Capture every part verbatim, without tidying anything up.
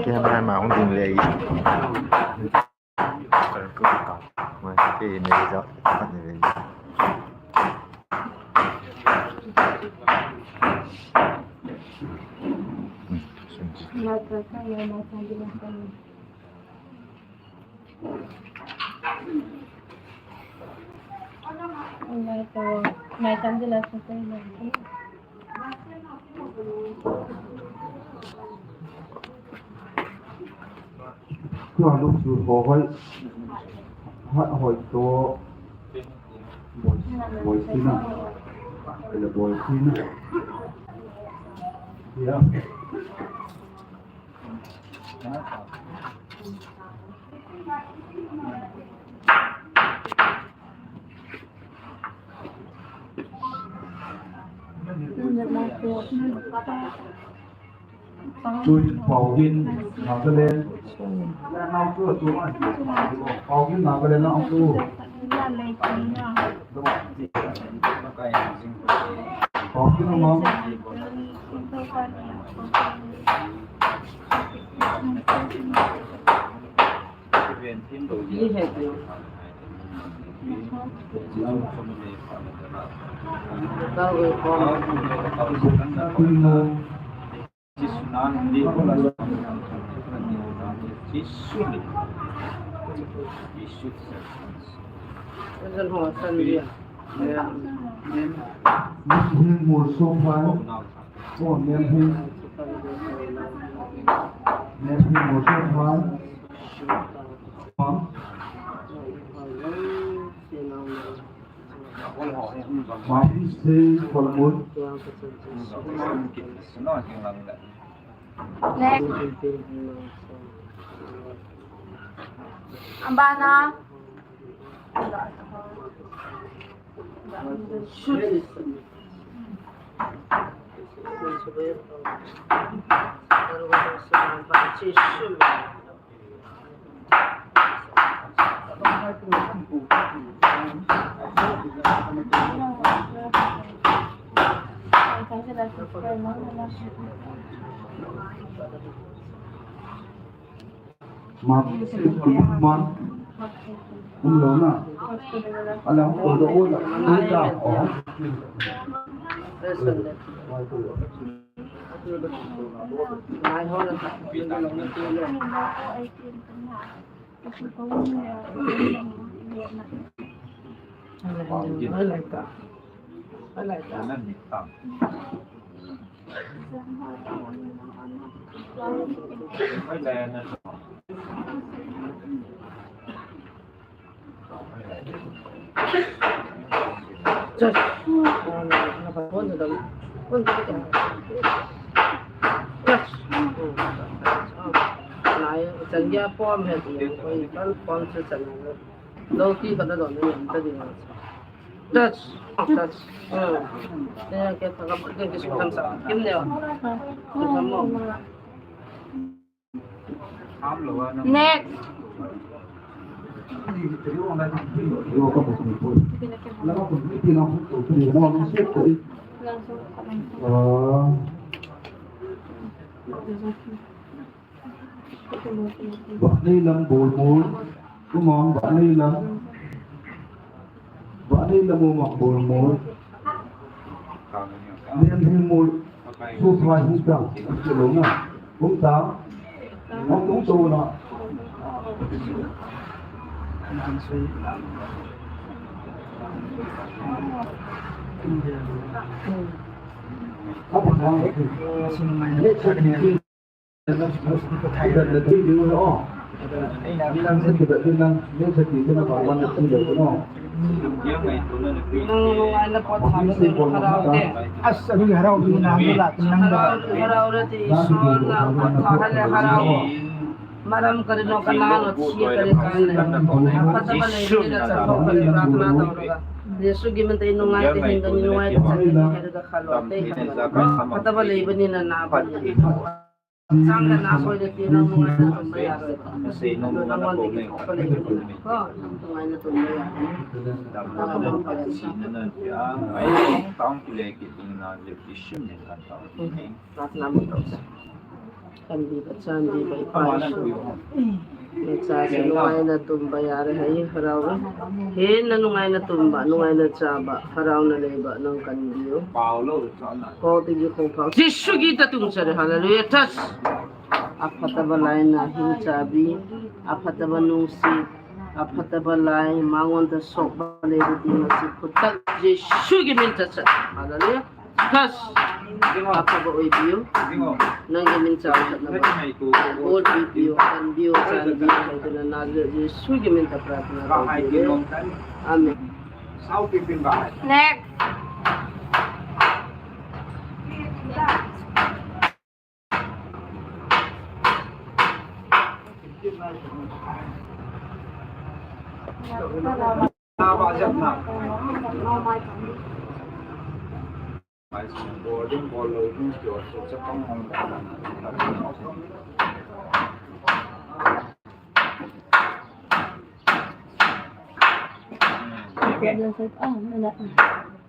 Kei mai ma hung ding le. Mai kei nei jo, khat nei le. Tua lung chu ho hoi, ha hoi to, boi, boi sina, ele boi sina. Ya. Tui Paugin, Nagaland. Paugin, Nagaland, na ang tu. Paugin, ang Next. Abana. Ma, ma, um lo na. Ala, o do, o da, o da, o. Touch. Touch. Ah. Kei thakam, kei kisuktham sa. Kim neo. Next. Ah. Vahneilam Bolmol, kumang Vahneilam. Vahneilam umang Bolmol. Niam hing mol, su phai hung tang, kilo na, hung tang, hung tung to na. Apa tang? Nang nung ana pot hama nung harau te. As, adu harau nung na nung la nang da. Harau, harau rati, Isor na pot hale harau. Maram kari no kana no chi kari kana. Pata ba le ni da sa ko kari rakna da ga. Jesu gimen te nung ai te hin da nung ai te sa te kari da khalo te. Pata ba le ba ni na na ba ni. Chang ka na koi le ti nang nungai na tum ba ya le. Nang nungai na tum ba ya le. Nang nungai na tum ba ya le. Nang nungai na tum ba ya le. Kan di ba, chan di ba, i pa i su. Ni cha se nungai na tum ba ya re hai harau. He na nungai na tum ba, nungai na cha ba, harau na lei ba, nang kan di o. Ko ti ji khong pau. Jesu ki ta tung cha re, hallelujah, touch. Aphataba lai na hin cha bi, aphataba nungsi, aphataba lai, mangon ta sok ba le ti ma si khutak, Jesu ki min ta cha. Hallelujah. Kas. Aphaba oi biu. Nang ki min cha cha na ba. Bol bi biu, kan biu, chan biu, kan biu na na le Jesu ki min ta prarthana koi biu. Amen. Next.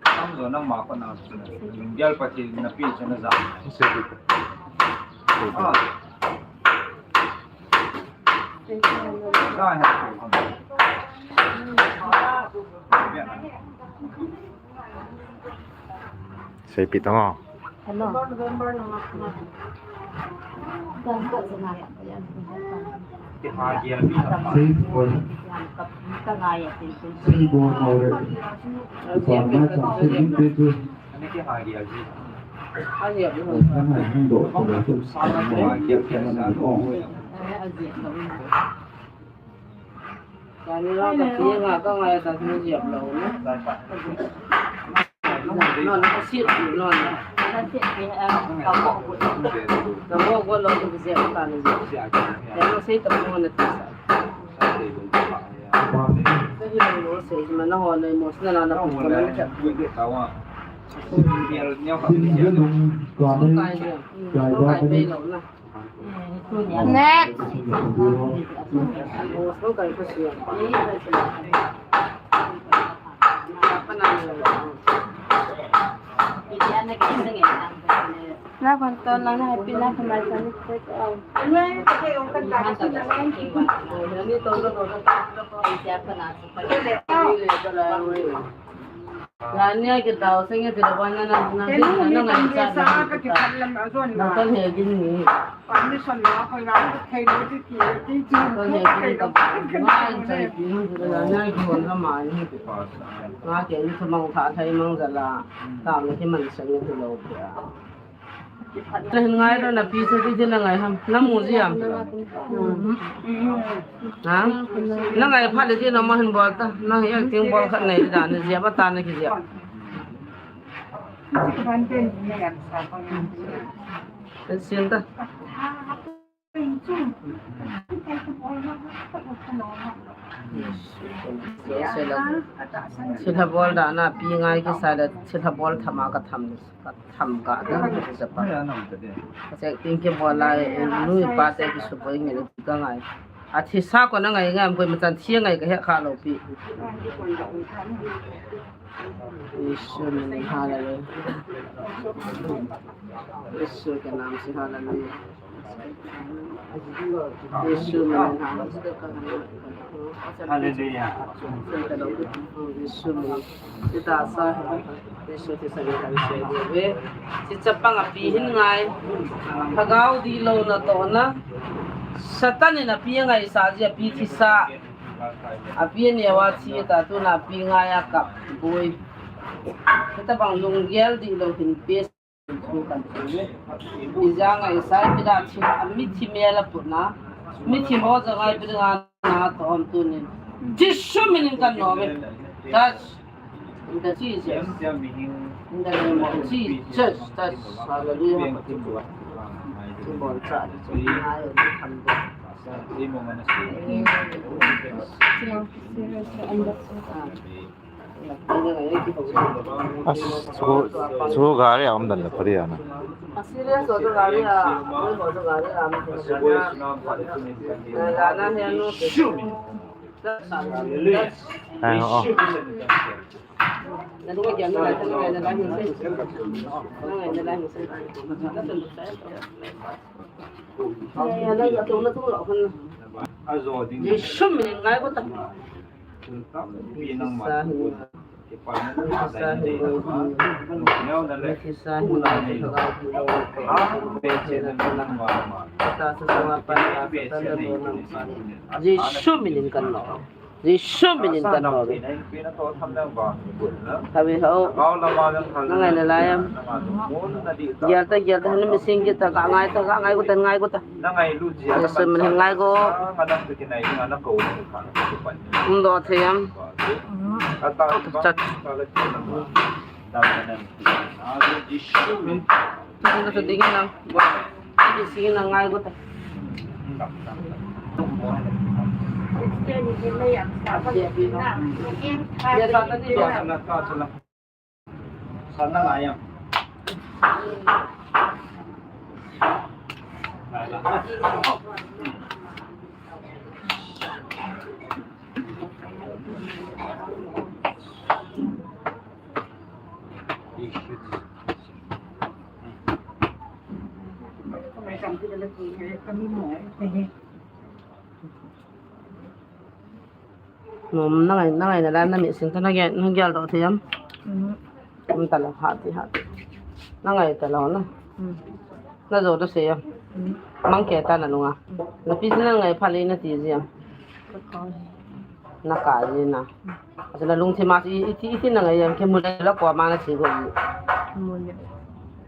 Tam zo nang ma ko na, lunggel pa ti na pi cha na za. Ah. Za ha ko. Seipi tang o. Hello. Ka ni la ka ti nga ka ngai ta ni jep lo ni. Non, non, ka sit, non. Ka mo ko lo ni jep ta ni. Ya no sei ta mo na ti sa. Ka hi lo sei ma na ho na mo sa na na ko na ka. Kai ni. Kai pe lo na. Next. Na kon to lang na happy na kamai sa ni ko. Rania ke tau senge tira bana na na na na ngai sa ka ke khallam azon na. Kan he din ni. Permission na ko na ke thei lo ti ti ti ti. Kan he din ka ba. Ngai sai ki na na ki hon la mai ni. Nga ke ni sa mang kha thai mang za la. Ta me ke man senge ti lo ya. Na hin ngai ro na pi se ti na ngai ham. Na mu ji am. Ha? Na ngai pha le ti na ma hin bol ta. Na hi acting bol khat nei da ni jia ba ta na ki jia. Sin ta. Thilha bol da na pi ngai kisa le thilha bol thama ka tham, ka tham ka da ka chapa. Ka se ting ke bol lai nu pa te ki su boi nge ka ngai. A thisa ko na ngai ngai ko ma chan thia ngai ka he kha lo pi. Jesu min hallelujah. Jesu ke nam se hallelujah. Jesu min hallelujah. Hallelujah. Jesu min. Sita sa. Jesu ti sa ni kan se ve. Si chapang a pi hin ngai. Lhagao di lo na to na. Satan in a pi ngai sa ji a pi thisa. A pi neo a thi ta tu na pi ngai a kap boi. Sita bang lunggel di lo hin pe. Ija ngai sa pida thi, a mithi mela puna. Mithi mo ja ngai pida nga na to om tu ni. Jesu min in kan no ve. Touch. In the Jesus. In the name of Jesus. Touch. Hallelujah. Ki bol cha. Ngai tham do. Ah. As, chu, chu gari a um dan le pari ana. Ai, oh, oh. Jesu min in ngai ko ta. Jesu min in kan lo. Jesu min in kan lo. Hoi ho. Na ngai nalai am? Gel ta, gel ta, na mi sing gel ta, ka ngai ta, ka ngai ko ta, ngai ko ta. Jesu min in ngai ko. Um do thei am? Chat. Ina sa dingin lang. Ina sige na ngai ko ta. Sana na yan. Nom na ngai, na ngai nalai am, na mi sing ta na gel, na gel do thei am? Mhm. Um ta lo, ha ti, ha ti. Na ngai ta lo na. Mm. Na jo do se am? Mm. Mang ke ta na lunga. Mm. Na pi na ngai pha le na ti ji am? Ka ko. Na ka ji na. Asa na lungthim a i, i ti, i ti na ngai am, ke mu le la ko ma na ti go i. Mu le.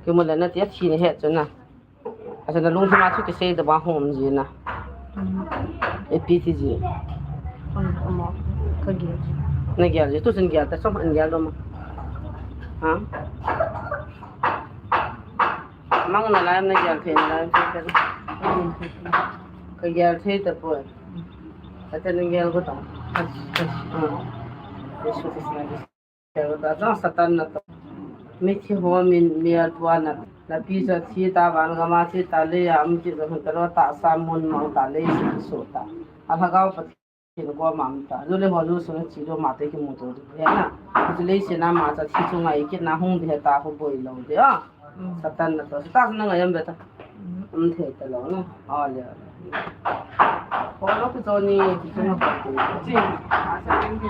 Ke mu le na ti a ti ni he chu na. Asa na lungthim a chu kisei da ba hom ji na. Mm. Ipi ti ji. Ka gel. Na gel ji, tu sin gel ta, som an gel do ma. Ha? Mang nalai am, na gel thei nalai am, ka gel thei ta poi. Ata na gel ko ta. Ah. Jesu Krista. Satan na to. Mithi ho min mi a tua na. Na pi sa thi ta van ga ma thi ta le ya am ki zo ta lo ta sa mun mang ta le si so ta. A lhagao Pathen ko ma am ta. Lu le ho lu so na chi lo ma te ki mu to. Ya na. Chu le si na ma cha thi chu ngai ki na hung de ta ho boi lo de a. Mm. Satan na to. Satan na ngai am be ta. Mm. Um thei ta lo na. A le. Ko lo ku zo ni ki chu na ko. Chi. A sa ni.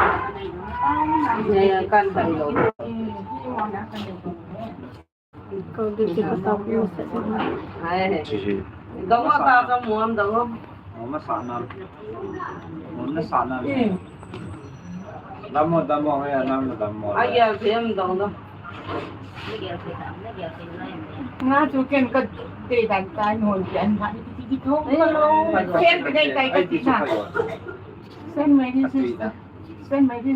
Ne kan thei lo. Mm. Ko du ki ko ta ku sa. Ai. Chi chi. Dong ta sa muam dong. Mo ma sa na. Mo na sa na. Damo, damo, hoi, anam na damo. Ai, ya, se am dong dong. Nga chu ken ka te dan ta hon pian ha. Ken ka dei tai ka ti na. Sen mai di si. Sen mai di.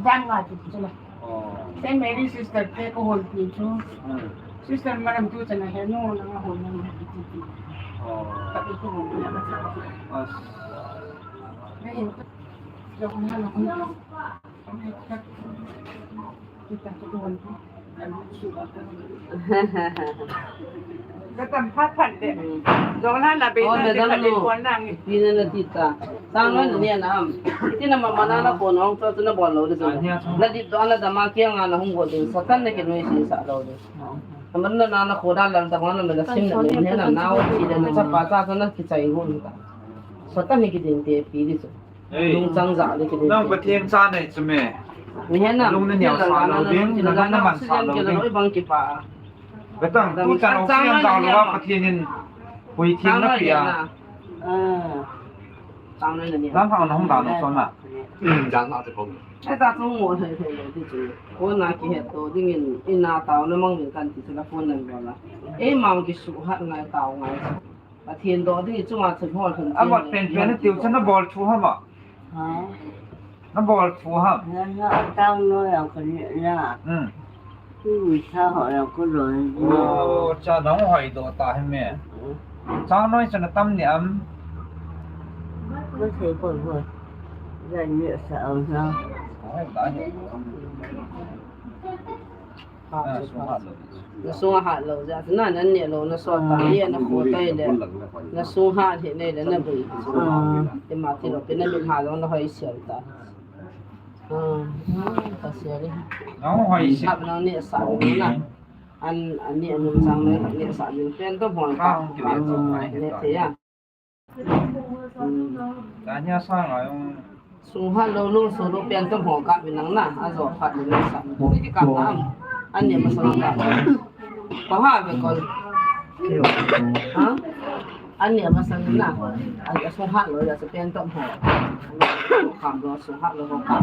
Dan nga chu chu la. Oh. Sen mai di sister te ko hon pi chu. Hmm. Sister madam tu chana he no na hon na. Oh. Ka ti ko hon na. As. Ka tam phat phat de. Jong la la be. Oh, na madam no. Pi na na ti ta. Sang na ni na am. Ti na mama na na ko nong to na bol lo de. Na di do na da ma kia nga na hung go de. Satan na ke no si sa lo de. Aman na na ko da la da ma na me la sim na me na na o ti de na cha pa cha na ki chai go ta. Satan ni ki din te pi di so. Ei. Lungchang ja le ki ding. Nang Pathen cha nei chu me. Ni hen na. Lung na niau sa lo ding, na na man sa lo ding. Bang ki pa. Betang, tu chan ong siam da lo Pathen in hui thim na pia. Ah. Chang noi na ni. Lam hang na hung da lo so na. Hmm, jang na te ko. Ai ta chu mo thei thei lo ti chu. Ko na ki het to ding in, in na tao na mang ding kan ti chu la phone number la. Ei mang ki su hat ngai tao ngai. Pathen do ding chunga chun hol thun. A mot pen pen na tiu chun na bol thu ha ma. Ha? Na bol thu ha. Na, na, a tang no yang ko ni na. Hmm. Tu mi cha ho yang ko lo ni. Oh, cha dang hoi do ta he me. Hmm. Cha noi chun na tam ni am. Ko se ko ko. Ya ni sa au na. Hat chu hat. Na sung a hat lou jeh a chu na, na neh lou na sot ta, ye na kho ta le. Na sung hat hi nei le na bui. Ah. Ti ma ti lou, pi na mit hat lou na hoi sial ta. Ah, ta sial e. Nang hoi sial. Hat nang neh sa na. An, an neh a nung chang na neh sa ni pen to hon ta. Ah, neh thei a. Tanya sa nga jong. Sung hat lou lou, sung lou pen to hon kap in nang na, ajo phat in nang sa. Ni kap na am. An neh masang kap. Ko ha ve kol. Ha? An neh masang na. An sung hat lou ya sa pen to hon. Kap lou, sung hat lou hon kap.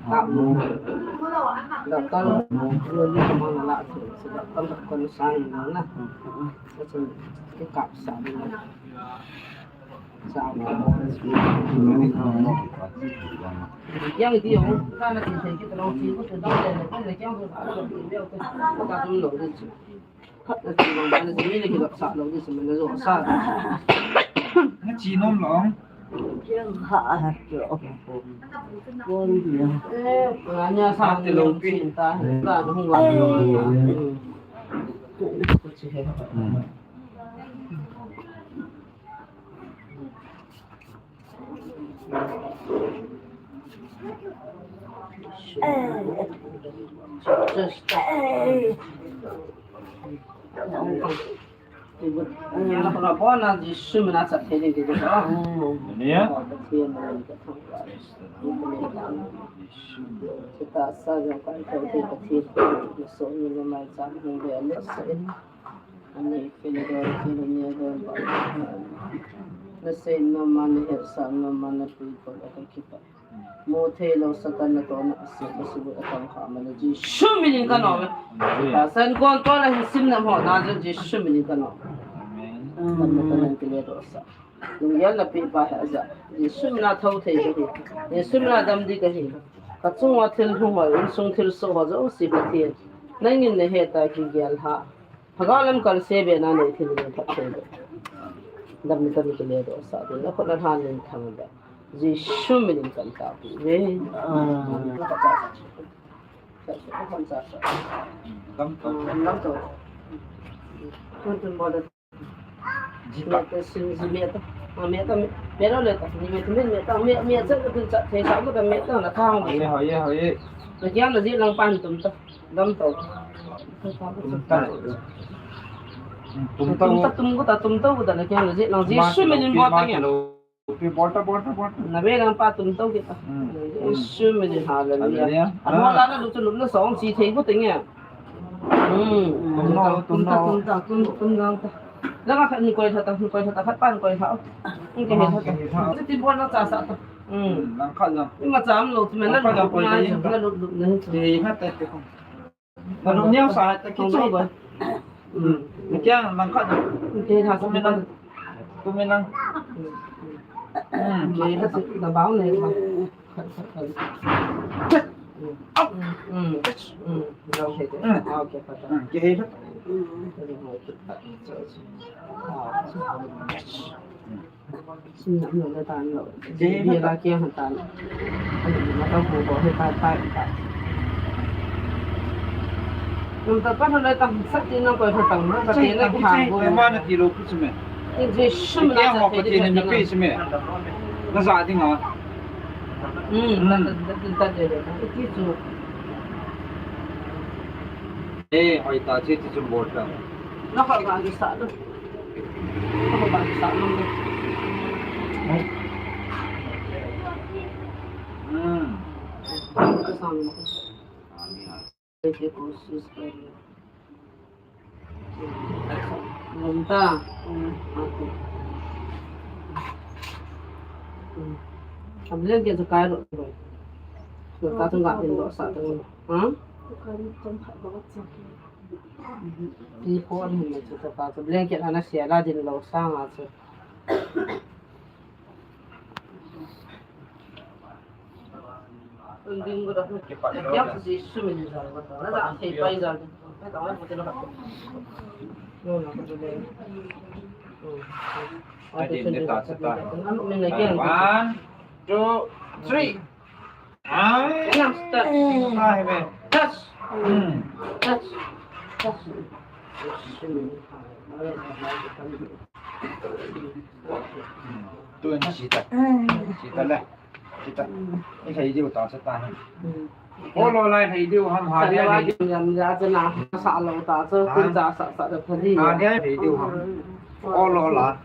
Kap lou. Doctor lou ni ko mang la thu. Doctor ko ni sang na. Ko chun ke kap sa ni. Sa. Yang di yong, ka na tin thei ki ta long chi ko tu dong le ko le kyang ko ta ko ni ko ta tum lo ni. Khat na chi long ka na chi ni le ki lak sa lo ni sa me na jo sa. Na chi nom long. Kyang ha ha jo. Kon dia. Eh, ka nya sa ti lo pi ta. Ka hung wa lo. Ko chi he. Ani, kile don, kile ne don, ba. Na sei nom a, na het sa nom a, na tui ko la ka kipa. Mo thei lou Satan na to na asi, na su a tang kha ma na Jesu min in ka nom e. Amen. Ka san kon to la hi sim na mo na Jesu min in ka nom. Amen. Nam na ka nan kile do sa. Lunggel na pi pa ha ja. Jesu min a thou thei ka hi. Jesu min a dam di ka hi. Ka chung a thil hung ho, insung thil so ho jouse Pathen. Nangin na het a kigel ha. Lhagao lamkai se be na nei thil nei phatthei be. Dam ni tam kile do sa din, na khut na lhan nin thang be. Jesu min in kan tapi ve. Dam to. Dam to. Tun tun bo da. Ji ta. Me ta sin ji me ta. Ma me ta me. Me lo le ta. Ni me ta me ta. Me me cha ta tun cha thei sa ko ta me ta na thang be. Ye ho ye ho ye. Na kiam na ji lang pan tum ta. Dam to. Tum ta. Tum ta. Tum ta, tum ko ta, tum to ko ta na kya na je, na je shu min in bol ta kya. Pi bol ta, bol ta, bol ta. Na ve lang pa tum to kita. Shu min in, hallelujah. Hallelujah. Ano la na lu tu lu na song si thei ko ting ya. Hmm. Tum ta, tum ta, tum ta, tum, tum ta. Langa khat ni koi tha ta, ni koi tha ta, khat pa ni koi tha. Ni koi tha ta. Ti bol na cha sa ta. Hmm. Lang khat lang. Ni ma cha am lo, ti me na lu, na lu, na lu. Ti khat ta ti ko. Na lu niau sa ta ki chu ba. Hmm. Ni kya lang khat na. Ni koi tha sa. Tum me lang. Tum me lang. Hmm. Ni khat na bao ne. Na za ding a. Hmm, na, na, na, na, na, ti chu. Eh, hoi ta, che ti chu bol ta. Na kha ga ni sa lo. Na kha ga ni sa lo. Hmm. Ka sang mo. Ye koshish kar rahe hain. Mamta. Hmm. Ab le ke jakai ro. Ro ta tung ga din ro sa tung. Ha? Ti ko ni me chu ta ka blanket ana sia la din lo sa nga chu. One, two, three. Ai. Touch. Ai, ve. Touch. Hmm. Touch. Touch. Tuin sita. Sita le. Sita. Ni thei diu ta sa ta. Olo lai thei diu ham ha dia thei diu. Yan ya chana sa lo ta chu tin cha sa sa da phali. Ha dia thei diu ham. Olo la.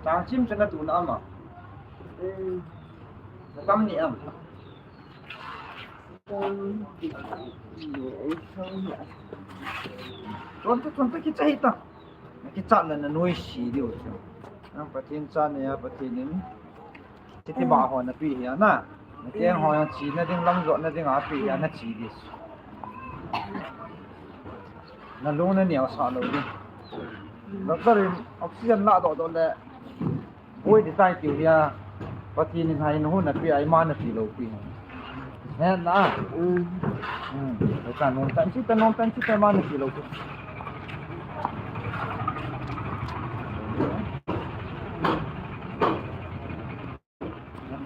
Chang chim chana tu na ma. Tam ni am. Chon ta, chon ta kicha hita. Kicha na na noi si diu chu. Nang Pathen cha na ya Pathen in. Chiti ba ho na pi hi na. Na keng ho yang chi na ding lam jo na ding a pi hi na chi di. Na lung na niau sa lo di. Doctor in oxygen la do do le. Boi di tai tiu hia, Pathen in hai nu na pi ai ma na ti lo pi. He na. Mm. Mm. Ai ta nom tan chi ta nom tan chi ta ma na ti lo pi.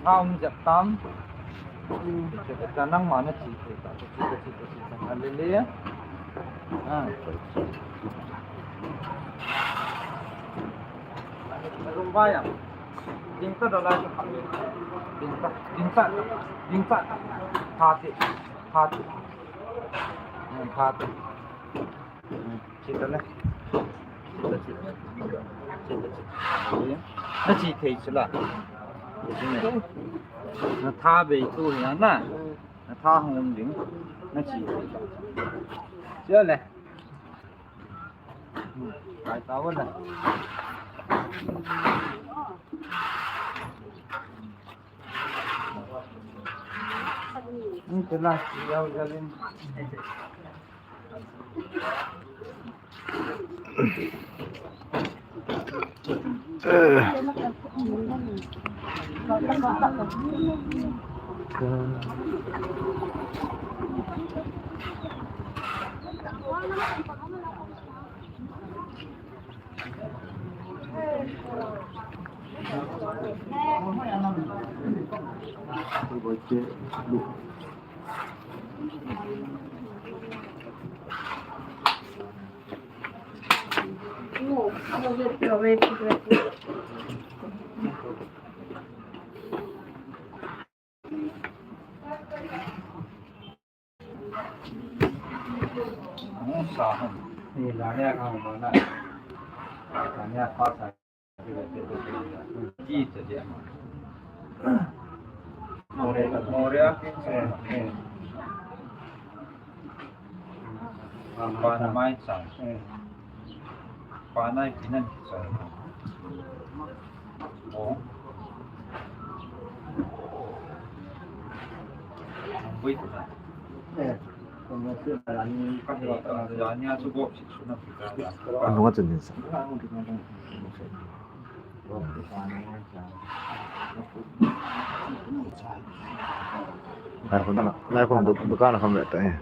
Hao mi jat tam. Ka nang ma na chi thei ta, chi ta, chi ta, chi ta, chi ta. Hallelujah. Ah. Rumba ya. Ding ta da la ta. Ding ta, ding ta, ding ta. Ha te, ha te. Hmm, ha te. Hmm, chi ta le. Chi ta, chi ta. Chi ta, chi ta. Na chi thei chu la. Na tha bei tu hi na. Na tha hung um ding. Na chi thei chu la. Chi le. Hmm, kai ta wa le. Hmm, chi la, chi yau ja lin. Sa hon. Ni la ne ka hon na. La ne pa sa. Ki ta dia. Moria. Moria. Pa na mai sa. Pa nai pi nan ki sa. Oh. Wait na. Ka ni a chu go si su na pi ka. An hung a chun din sa. Lai khun, lai khun du-, dukan kham le tai.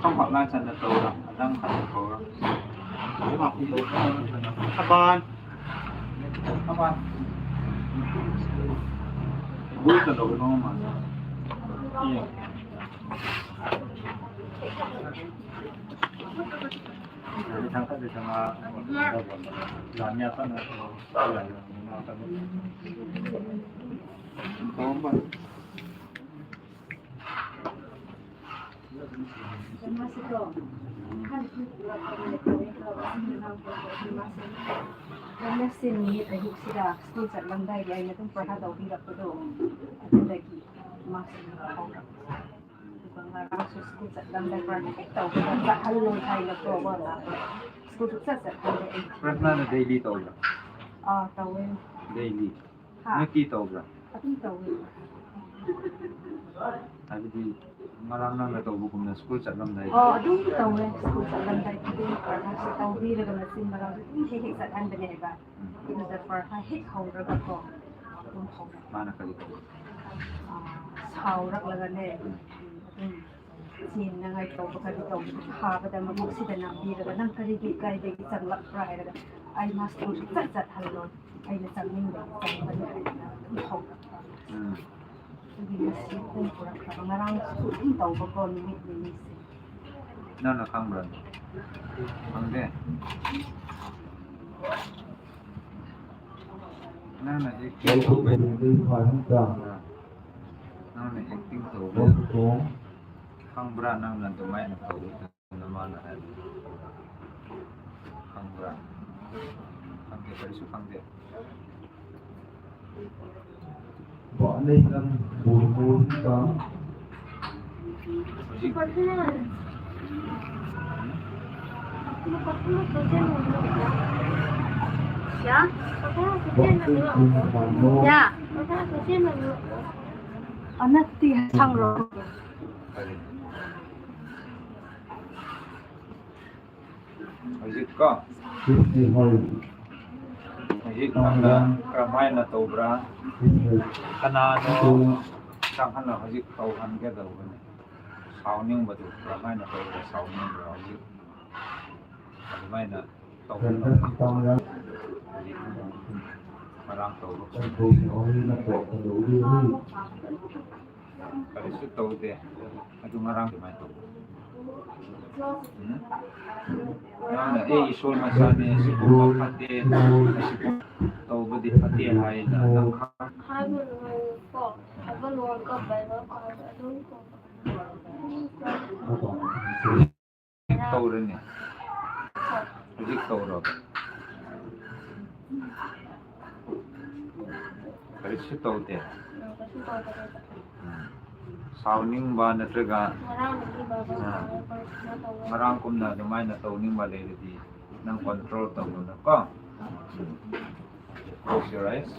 Không, họ lai chan na to ra, đang chan na to ra. Aban. Aban. Bui chan lo no ma. Iya. Ni thang ka de thang a. Jan ya ta na. Prarthana na daily to. Ah, to. Daily. Naki tobra? Adum tobe. Adi ngarang nang na tobu kumna school chat lam dai. Oh, adum tobe. School chat lam dai. Adum tobi le kana sim bara. Adum he he chat an bene ba. Ina da par ha hik hau ra ka ko. Kum hau. Mana kali ko. Ah, hau rak la ga ne. Sim na ngai to ka kali to. Ha ba da ma ko si da na bi ra nang kali ki kai de ki chang lak pra ra. Ai mas to chat chat hal lo. Ai na chang ning da chang ba na. Kum hau. Hmm. Nana khang bra? Khang de. Nana acting to be. Nana acting to be. Khang bra nana to mai na to. Khang bra. Khang de, khang de. Ba nei kan bul bul ta. Ya. Ya. Anati hang ro. Hojik ko. Hojik nang na kramai na tobra. Kana no sang han na hojik tau han ke tau ne. Sauning ba tu kramai na tobra sauning bra hojik. Kramai na tau. Marang tau. Kali su tau de. Adu ngarang mai tau. Hmm? Nana, eh, Isol masa ne, si ko pate, si ko tau ba de pate hai na, na kha. Tau re ne. Hojik tau ro. Kali su tau de. Hmm. Sauning ba na trega. Ah. Ngarang kumna de mai na tau ning ba le di. Nang control tau na ko. Close your eyes.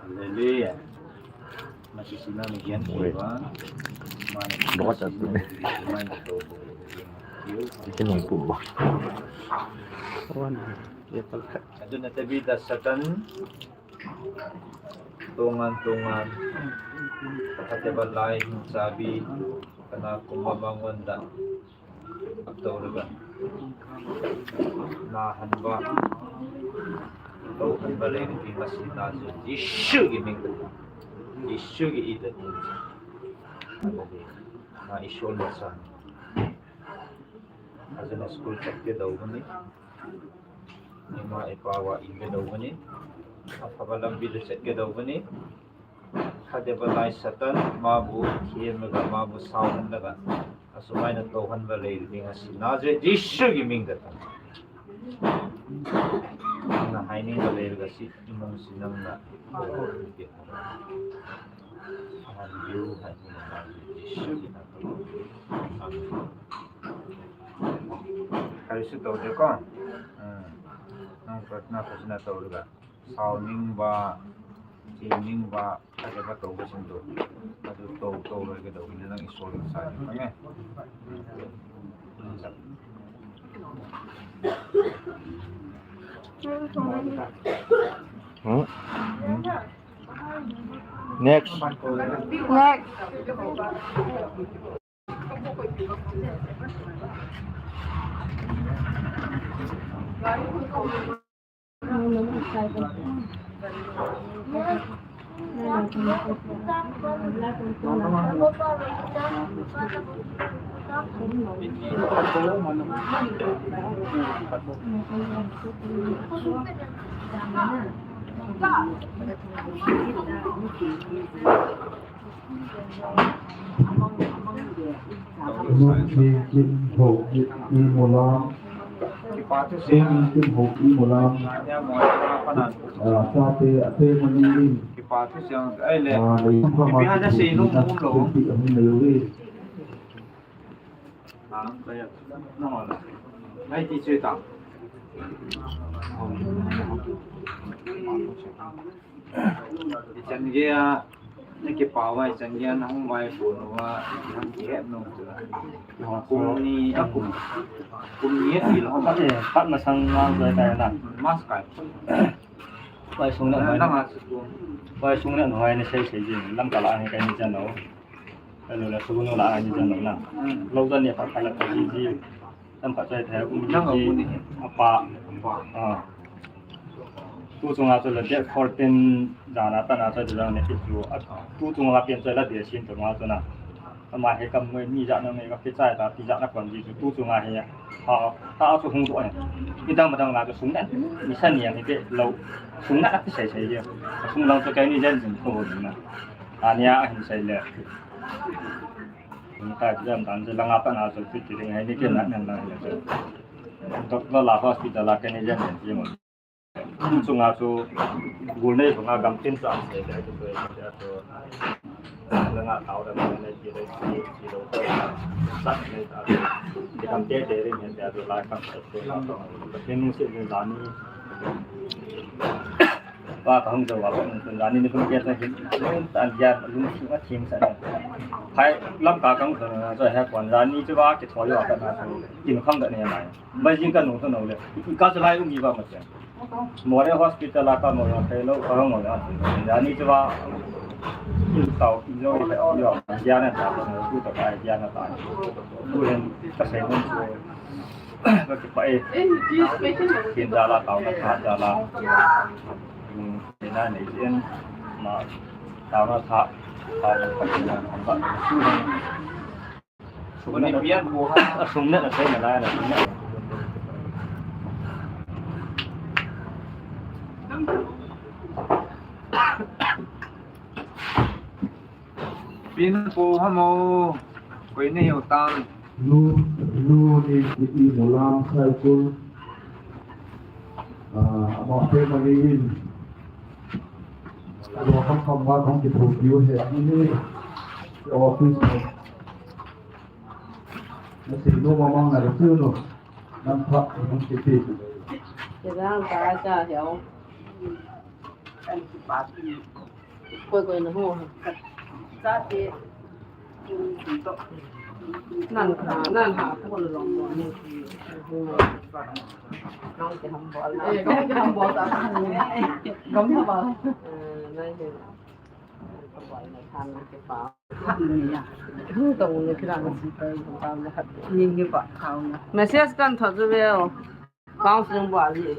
Hallelujah. Masisina mi gian kiwa. Bakat atu. Ikin nung pu ba. Wan. Adu na tabi da Satan. Tungan, tungan. Kate balai, sabi. Kana kumba bangun da. Tau le ba. Na han ba. Tau han ba le ni masi na je. Jisu ki ming. Jisu ki ida ni. Na Isol masa. Ajana school chat ke dau ni. Ima ipa wa in ke dau ni. Apa balam bil chat ke dau ni. Kade balai Satan, mabu, thiem laga, mabu, saun laga. Asumai na tohan ba lei, ding asi. Nazareth, Jisu ki ming da ta. Na hai ning ba lei, laga si, imong si nang na. Ahan yu, hai ning na, Jisu ki na. Amen. Kali su tau de ko. Hmm. Nang pratna, prasna tau laga. Sauning ba, thiem ning ba, kade ba tau ba sin tu. Adu tau, tau loi ke dau ni nang Isol sa ni. Amen. Hmm? Next. Next. Nung thim kit, thou kit, i mulam. Sim sim ho ki molam. Ah, sa te, ate mani in. Ah, nei sam kama ki na ti ahung nei uve. Ichan geiya, na kipah uva, ichan geiya, na hung vaiphon uva, na kihet nom chu. Kum ni, a kum, kum ni a ti lou. Pat masang ngang joi kai na. Mas kai. Vaisung na, na, vai. Nang a chu tu. Vaisung na, vai na sei sei jing, lam kala ni kai ni chan lou. Hello, la su nu la ni chan lou na. Hmm. Lou chan ni pat kala ka ji ji. Tam khat choi thei um ji. Nang a ji. Apa. Apa. Ah. Tu chunga chu la date fourteen dan a tan a choi dan ne chu. A, tu chunga pen choi la date sin tu ma chu na. Ama he kam ngoi mi ja na ngoi ka kichai ta ti ja na kon ji chu. Tu chunga he ha, ta chu hung tu ne. Ni dang ma dang la chu sung na. Ni sa ni a ni te lo. Sung na ti sai sai je. Sung lang chu kai ni jen jin ko na. Ania a hin sai le. Ni ta jam dan je la nga pa na chu ti ti ngai ni ke na na na le. Doctor la hospital la kai ni jen jin ji mo. Chunga chu gul nei chunga gam tin chu an sei le chu, chu, chu, langa tau da nei ti le ti, ti lo ko sa nei ta. Ti kam te te ri men te tu lai kam sa tu la ko. Tin nu se ni la ni. Wa ka hung jo wa ko ni la ni ni kun ke ta hin. Tan ja lung si ma thim sa. Phai lam ka kam sa na so he kon la ni chu wa ki thoi wa ka na. Kin kham da ne mai. Mai jing ka nu to no le. Ka sa lai u mi ba ma che. More hospital a ka mo ya kai lo, ka mo ya. Ya ni chu ba. Tao, yo, yo, ya na ta, tu ta ka ya na ta. Tu hen ka sei mo chu. Ka ki pa e. Kin da la tao na ka da la. Hmm, na nei chen. Ma tao na ta. Tao na ka na. Tu hen. Sum na, sum na, na sei na lai na sum na. Pin po ha mo, koi ni hiu tam. Nu, nu ni iti molam sai kul. Ah, ama family in. Lo ham kam wa kam ki tho kiu he ni ni. Office. Na sei nom mamang na le chu no. Nang pha, nang sei sei. Ke dang ka cha hiao. Koi koi na ho. Cha te. Nan ka, nan ha ko lo lo ni. Nang te ham bol na. Eh, ham bol ta. Gam ba. Eh, nai he. Message kan thot chu ve o. Counseling bol ji.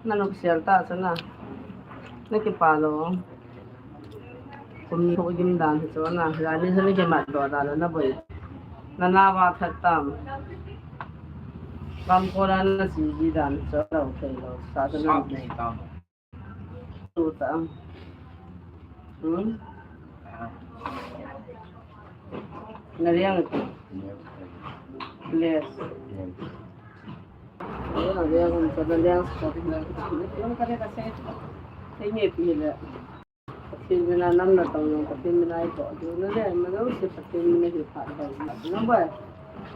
Nanu sel ta chu na. Na kipah lou. Kum ni ho gim dan hi chu na. Jani chu na kimat doh dan na boi. Na na va that tam. Kam ko na na si ji dan chu na thei lou. Sa chu na. Tu ta. Hmm? Na liang tu. Yes. Na liang tu, na liang tu. Pathen mina nam na tong jong, Pathen mina i toh diu na le, ma jouse Pathen mina hi phat dau na boi.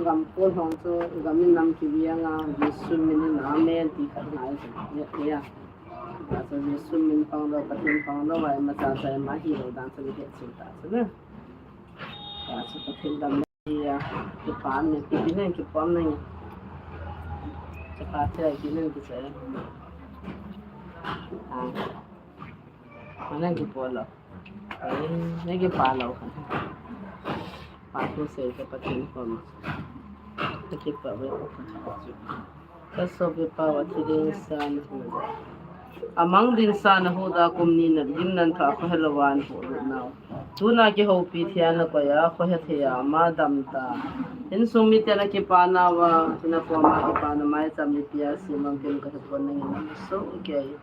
Gam kon hong chu, gam in nam ki viang a, Jesu min in amen ti khat ngai chu. Ya, ya. Achu Jesu min pang lou, Pathen pang lou, ai ma cha cha ma hi lou dan chu ni he chu ta chu na. Achu Pathen dam ya, kipa ne, kipi ne, kipom ne. Kipa te, kipi ne, kipa. Ah. Nang kipo lou. Eh, nang kipa lou. Pa tu sei ka Pathen koma. Nang kipa ve. Ka sopi pa wa thi ding san. Amang dinsa nahuhda kum ni nadim nan thah khohe louva nahuhlut nau. Tuna kihoupi thei a nakoi a, khohe thei a ama damta. Insung miten akipa nauva, ina koma kipana maicham ni pia simang kin kahepon nangin namusoh kei.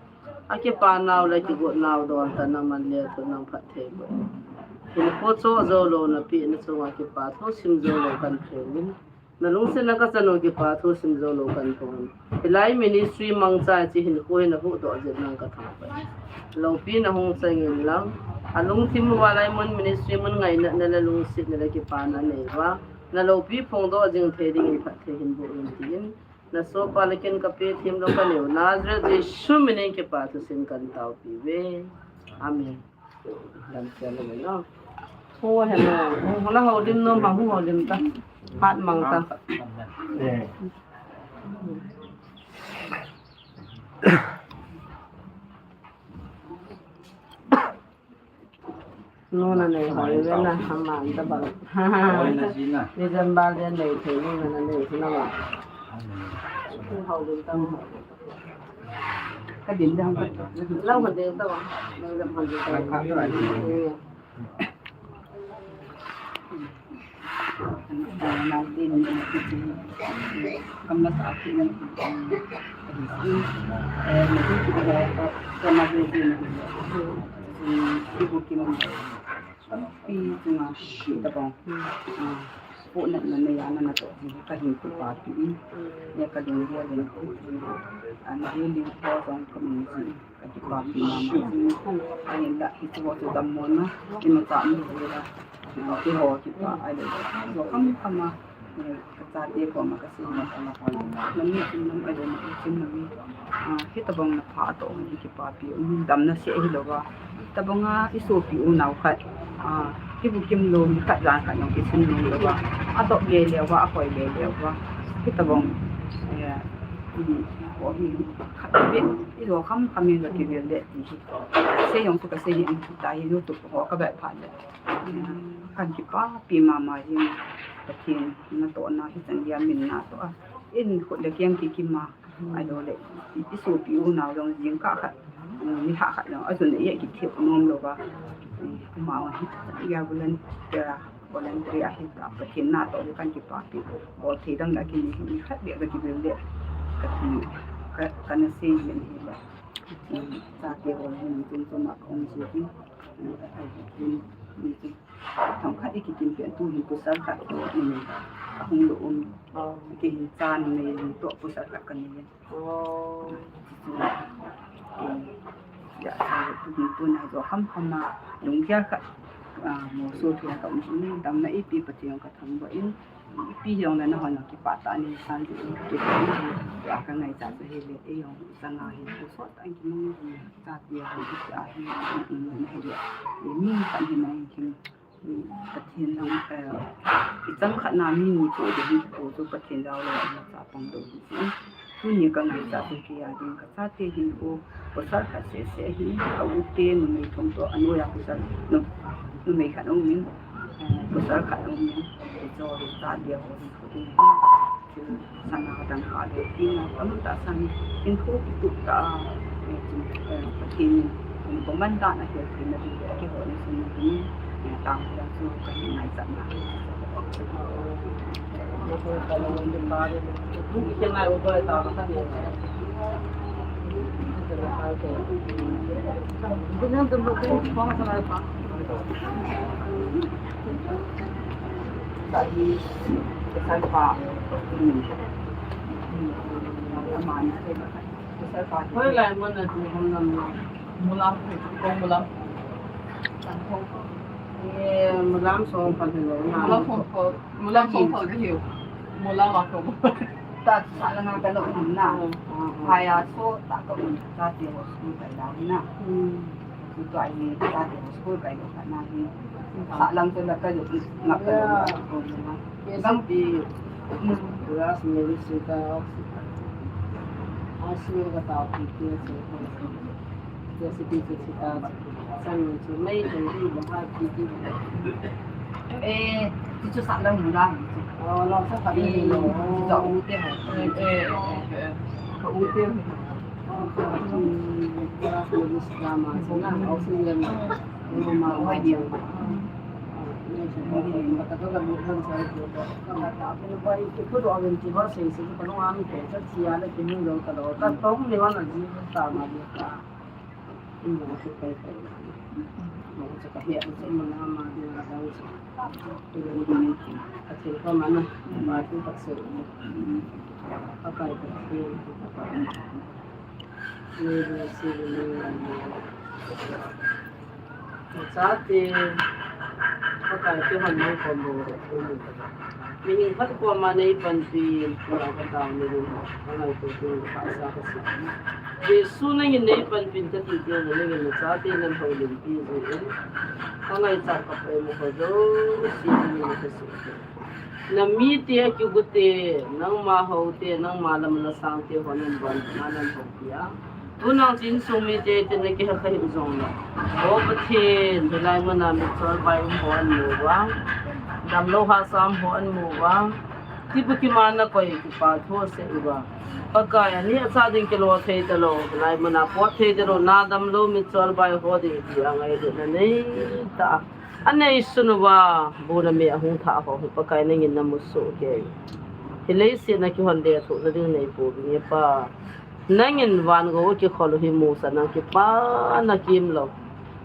Akipa nau le kigot nau don ta nangman lethuh nang phatthei bou. Hinkho choh joulou napeh na chunga kipa thusim joulou kan pheuvin. Nalungsetna kachanu kipa thusim joulou kan pheuvin. Hilai ministry mangcha hiche hinkho hi nahuhdoh jeh in nang kathangvah e. Loupi nahung changin lang. Alungthim uva lai mun ministry mun ngainatna le lungsetna le kipana neiuva. Naloupi phongdoh jing thei dingin phatthei hin boh in tin. Nasopa le ken kape themlou kaneiu Nazareth Jesu minin kipa thusim kan taopi uve. Amen. Damsel le no. Ho he no. Ho la houlim nom, hung houlim ta. Hat mang ta. Nuna nei hoi ve na, hama anta bang. December le nei thei nuna nei thei na ma. Houlim ta. Ka din dang ka. Lau ka din ta wa. Nei dam houlim ta. Pi chunga tabang. Pu na na ya na na to ka hin kipapi in. Ya ka ding dia len ku. An ding ding ko jong ka min ji. Ka kipapi mama. Ahinla, hichu ho chu dammo na, imacha um hela. Keiho kipa, ahile, jo kham kham a, kachate koma kasei na. Nam ni chun nam, ahile, na chun nam. Hitabang na pha toh, kipapi, um, damna seh hilouva. Hitabang a, isopi unau khat. Kibukim lou, mi khat jan khat jong kisun nom louva. Adoh le leuva, akoi le leuva. Hitabang, eh, um, ko hi, khat bit, ijo kham kham in la kivel le ti hi. Sei jong chu kasei hi, ta hi YouTube ho kavet phat le. Kan kipapi mama hi, Pathen natohna hichan geiya min natoh a. In khut le keng kikim a, ahilou le, i, isopi unau jong jingkah khat, um, nilhah khat jong, ajun a i kithep nom louva. Um, amavang hichan geiya volunteer a, volunteer ahi ta, Pathen natoh le kan kipapi. Bol thei dang la kini hi, khat beh ka kivel le, kati, ka, kana sei hi ahi le. Chate ho hin chom chom a ka um ji hi. Themkhat i kikim pen tu hin pasal khat toh numei ahung lou um. Kei hin cha numei toh pasal khat kanei. Ya, cha tu hin tuna jo ham ham a lunggel khat, ah, moso thei a ka um, damna eipe Pathen ka thangvah in. Ipi hijongle nahon jong kipah tah a nei san diu, kipah in, tua ka ngaichat chu hile, eijong changa hi, pu sot tah in kimang, chate ho hi, tia hi, um, um, hile, mi khat hi na hin, um, Pathen jong, eh, ichang khat na mi ni pu ding hi, pu chu Pathen jao le, na cha pang dou hi, um. Tuni ka ngaichat chu kei a ding ka chate hin u, pasal khat seh seh hi, ka u te numei thum toh, anoiya pasal nu, numei khat um in, eh, pasal khat um in, eh, cho hi chate ho hi, thil sana dang ka le, tin na, ka mun ta san, tin khu ki tu ta, eh, tin, eh, Pathen in, in ko man ta na ke, tin na tin ke ho ni sun na tin, eh, ta na su ka ni ngaichat na. Hoilai mun a tu hung nam? Mulam, kong Mulam. Eh, Mulam song pan hello na. Mulam song pan. Mulam song pan ke hiu. Mulam a ko. Ta sa la na ka lo na. Haya so ta ka un ta ti ho su ta la na. Tu ta ni ta ti ho su ka lo ka na ni. Sa lang to la ka lo na ka lo. Bang ti ras me si ka. Asli ka ta ti ti. Jesse P J Sita, San Mei Chun Mei Chun Ri Bahar P T. Eh, ti chu sa lang mu la. Oh, lo sa ka ni lo. Sa u te ha. Eh, eh, eh. Ka u te. Chate, Pakai kihon nang kom bou. Mihem khat koma nei panpi, pura ka tao ni lu, ka ngaito tu ka sa ka sa. Jesu nangin nei panpin kati teng le nangin nachate nang houlimpi jin. Ka ngaichat ka poimo ho jouse nangin na ka su. Na mite, a kigote, nangma houte, nangma lam na sangte ho nang ban, na nang houpi a. Tunung insung mite, tin na kihakha hih jong le. O Pathen, hilai muna mitchol bai um ho amu uva. Damlou hahsa um ho amu uva. Tipu kiman na koi kipa thu asei uva. Pakai, ani acha ding kilo thei talou, hilai muna pot thei talou, na damlou mitchol bai ho ding ti angailutna nei ta. Anei sun uva, bu na me ahung thah ho hi Pakai nangin na mu soh kei. Hi leiset na kihon de thu na ding nei pu nge Pa. Nangin van gou kikhol u hi musa nang kipana kimlou.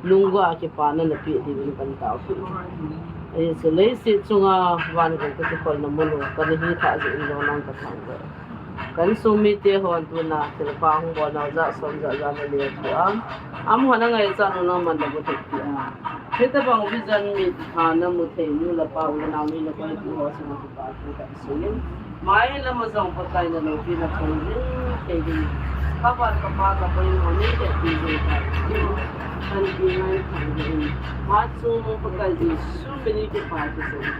Lunggel a kipana na pe ding in kan tao hi. Ahi chu leiset chunga van gou ka kikhol na mun u, ka na hi thah jeh in jong nang ka thangvah. Ka insung mite hon tuna thilpha hung bol nau jat som jat jat na le thu a. Amaho na ngaichat u nangman na bu thei pi a. Hitabang vision mit ha na mu thei nu le pa u le nao ni le koi tu ho chunga kipa thu ka seiyin. Mai lam a jong Pakai na loupi na thong jing thei ding. Ka pa ka pa ka poimo nei te pi jing ka. Kan pi ngai thang ding. Ma chu Pakai Jesu min in kipa thu seiyin.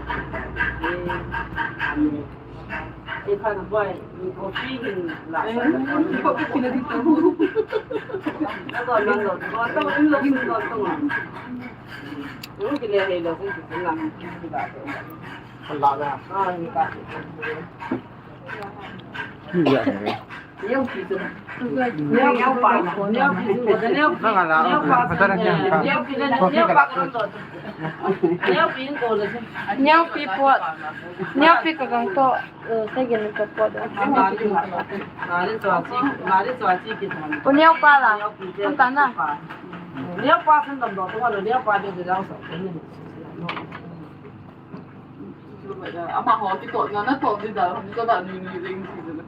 Amen. Ei, kha na boy, ni coffee hin la sa na. Coffee na di ta. Na do, na do. Do ta, in lo, in lo, ta. Ni ki le hei lo, ki ki la. Ki la. Ka la da. Ah, ni ka. Ki ya ne. Ni yau ki tu. Ni yau pa. Ni yau ki tu. Ni yau pa. Ni yau pa. Ni yau pi ko le. Ni yau pi po. Ni yau pi ka gang to. Ơ, second ka pot da. Uneu pa la. Unta na. Ama ho kitoh na, na toh di da, ni toh da ni ni ring si da.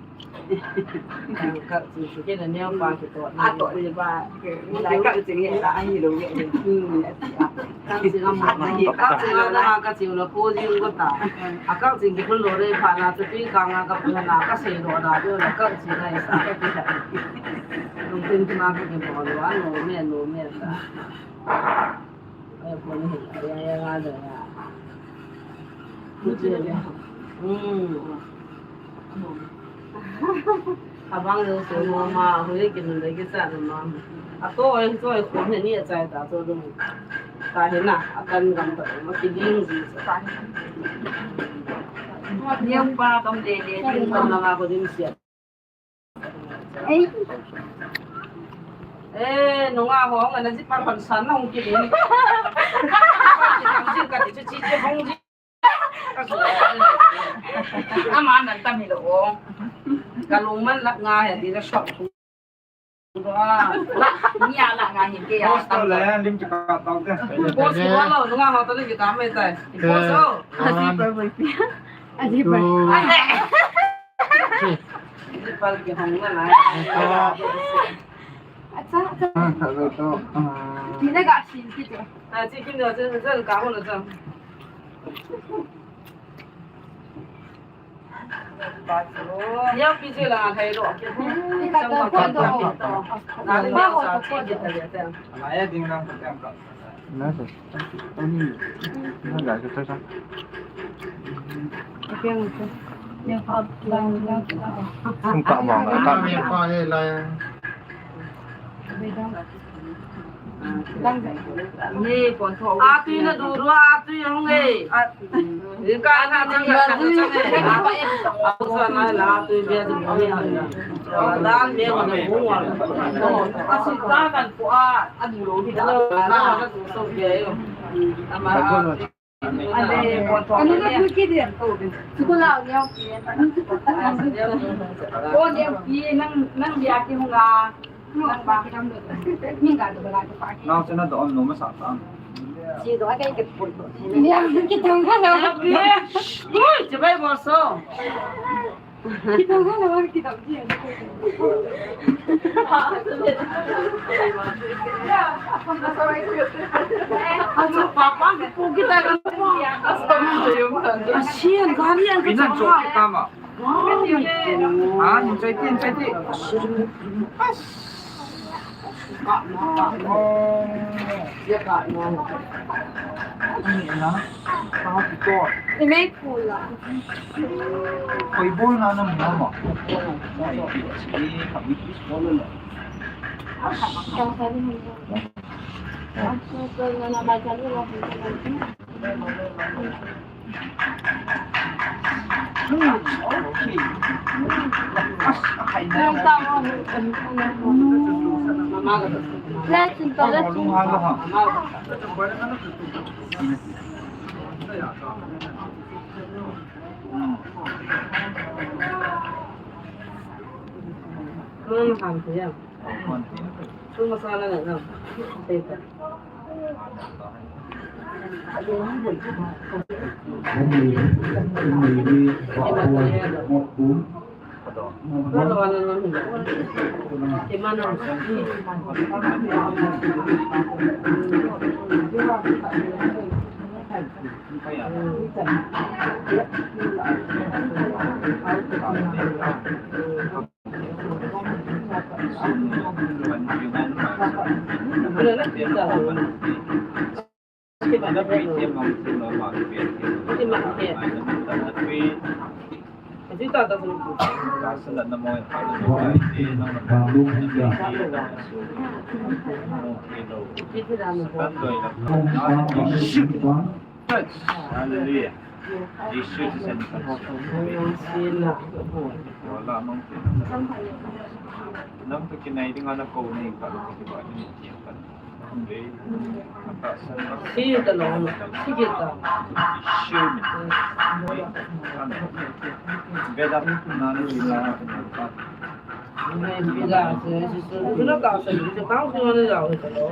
Ka si si ke na neo pa kitoh. A toh di ba. Lai ka si ni la ai lo ye. Hmm. Kang ching a mo, kang ching a na, kang ching lo ko jing ko ta. A kang ching ko lo re pha na, tu pi kang a ka pu na, ka sei lo na, tu na kang ching a isa. Lung tin tu na ka ke mo lo, a lo me, lo me ta. Ai, ko ni, ya, ya, ya, ya. Ku je le. Hmm. Abang jong so mo ma, hui kin le kisa le ma. Ato oi, to oi, ko he ni achai ta to dum. Ta he na, akan gam ta, ma ki ding ji sa. Niam pa kam le le, ding kam la ma ko ding sia. Ei. Eh, nunga ho, nga na ji pa kon san na hung ki ding. Ka ti chu chi che hung ji. Ama nan ta mi lo. Ka lung man lak nga he di la shop. Ni ala nga hin ke ya. Post to le, lim chu ka tau te. Post ko lo, nga ho to le ki ta me tai. Post o. Asi pa boy pi. Asi pa. Asi pa ki hong na na. Acha, acha. Ti na ga sin ki to. A, chi kin da chen chen ka ho na cha. Neo pi chi la thei lo. Ka to, ka to. Na ni ma ho to ko. Na ya ding na ko tem ka. Na se. Ani. Na ga ke ta sa. Kum ka ma ka. Ka mi pa he la. Ni pon tho. A tui na du ru a tui hung e. A tui na chang na chang e. A tui na la a tui bia du hung e. Dan me ko na bu wa. A si ta kan ko a a du lo di da. Na na du so bia yo. Ama. Ale pon tho. Anu na tui ki dia. Sukula ni o ki. O ni o ki nang nang bia ki hung a. Nau chana don no masa ta. Chi do a kai ke pul to. Ni a ki tong ka na. Ui, che bai mo so. Ki tong ka na ki tong ji. Anu papa ki pu ki ta ka. Asian gari ang ka. Inan so kita ma. Ah, enjoy ti, enjoy ti. Ni mei pula. Koi bol na na mama. Hallelujah. Jesu Christ. Wala nong tin. Nang tu kinai ding ana ko ni ka lu ki ba ni ki ka. Si ta lo, si ki ta. Jesu ni. Beda na ni la. Ni la se, si su, su na ka se, ni ka, su na ya ta lo.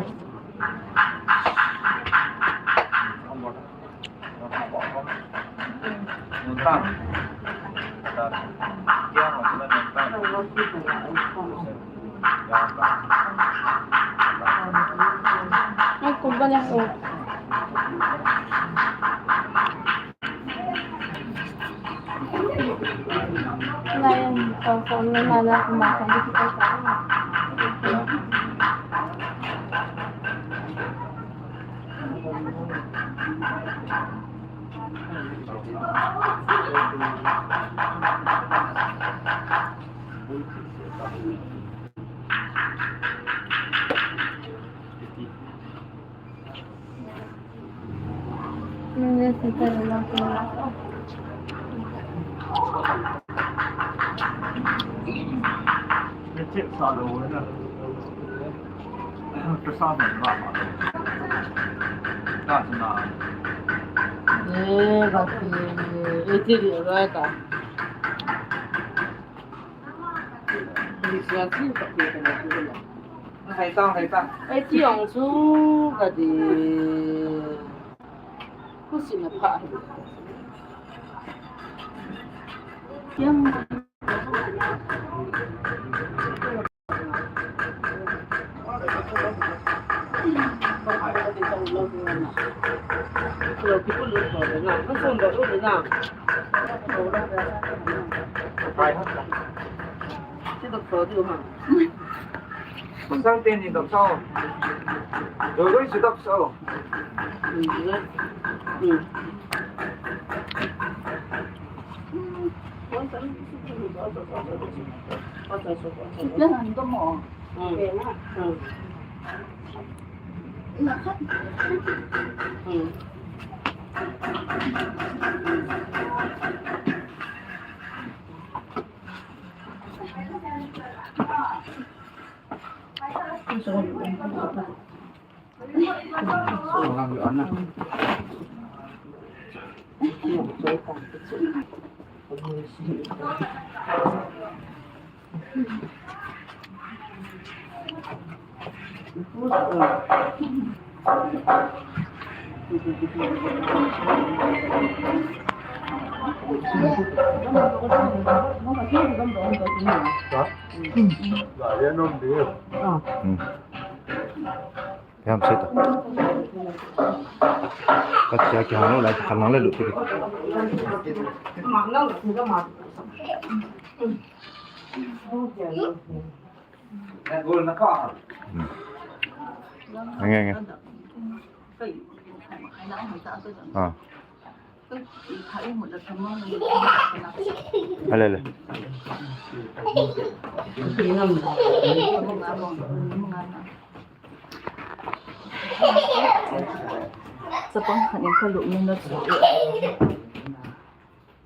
Eh, bati, iti di, right? Hai tang, hai tang. Ai, ti ong chu ka di. Ku si na pha. Yang. Sang ten ni dap sao. Doi doi si dap sao. Kita han ko mo. Ham seta. Ka chia kihang lou lai, ka lang le lut. Hmm. Nge, nge. Ah. Ale, ale. Chapang khat in ka lupna na chu.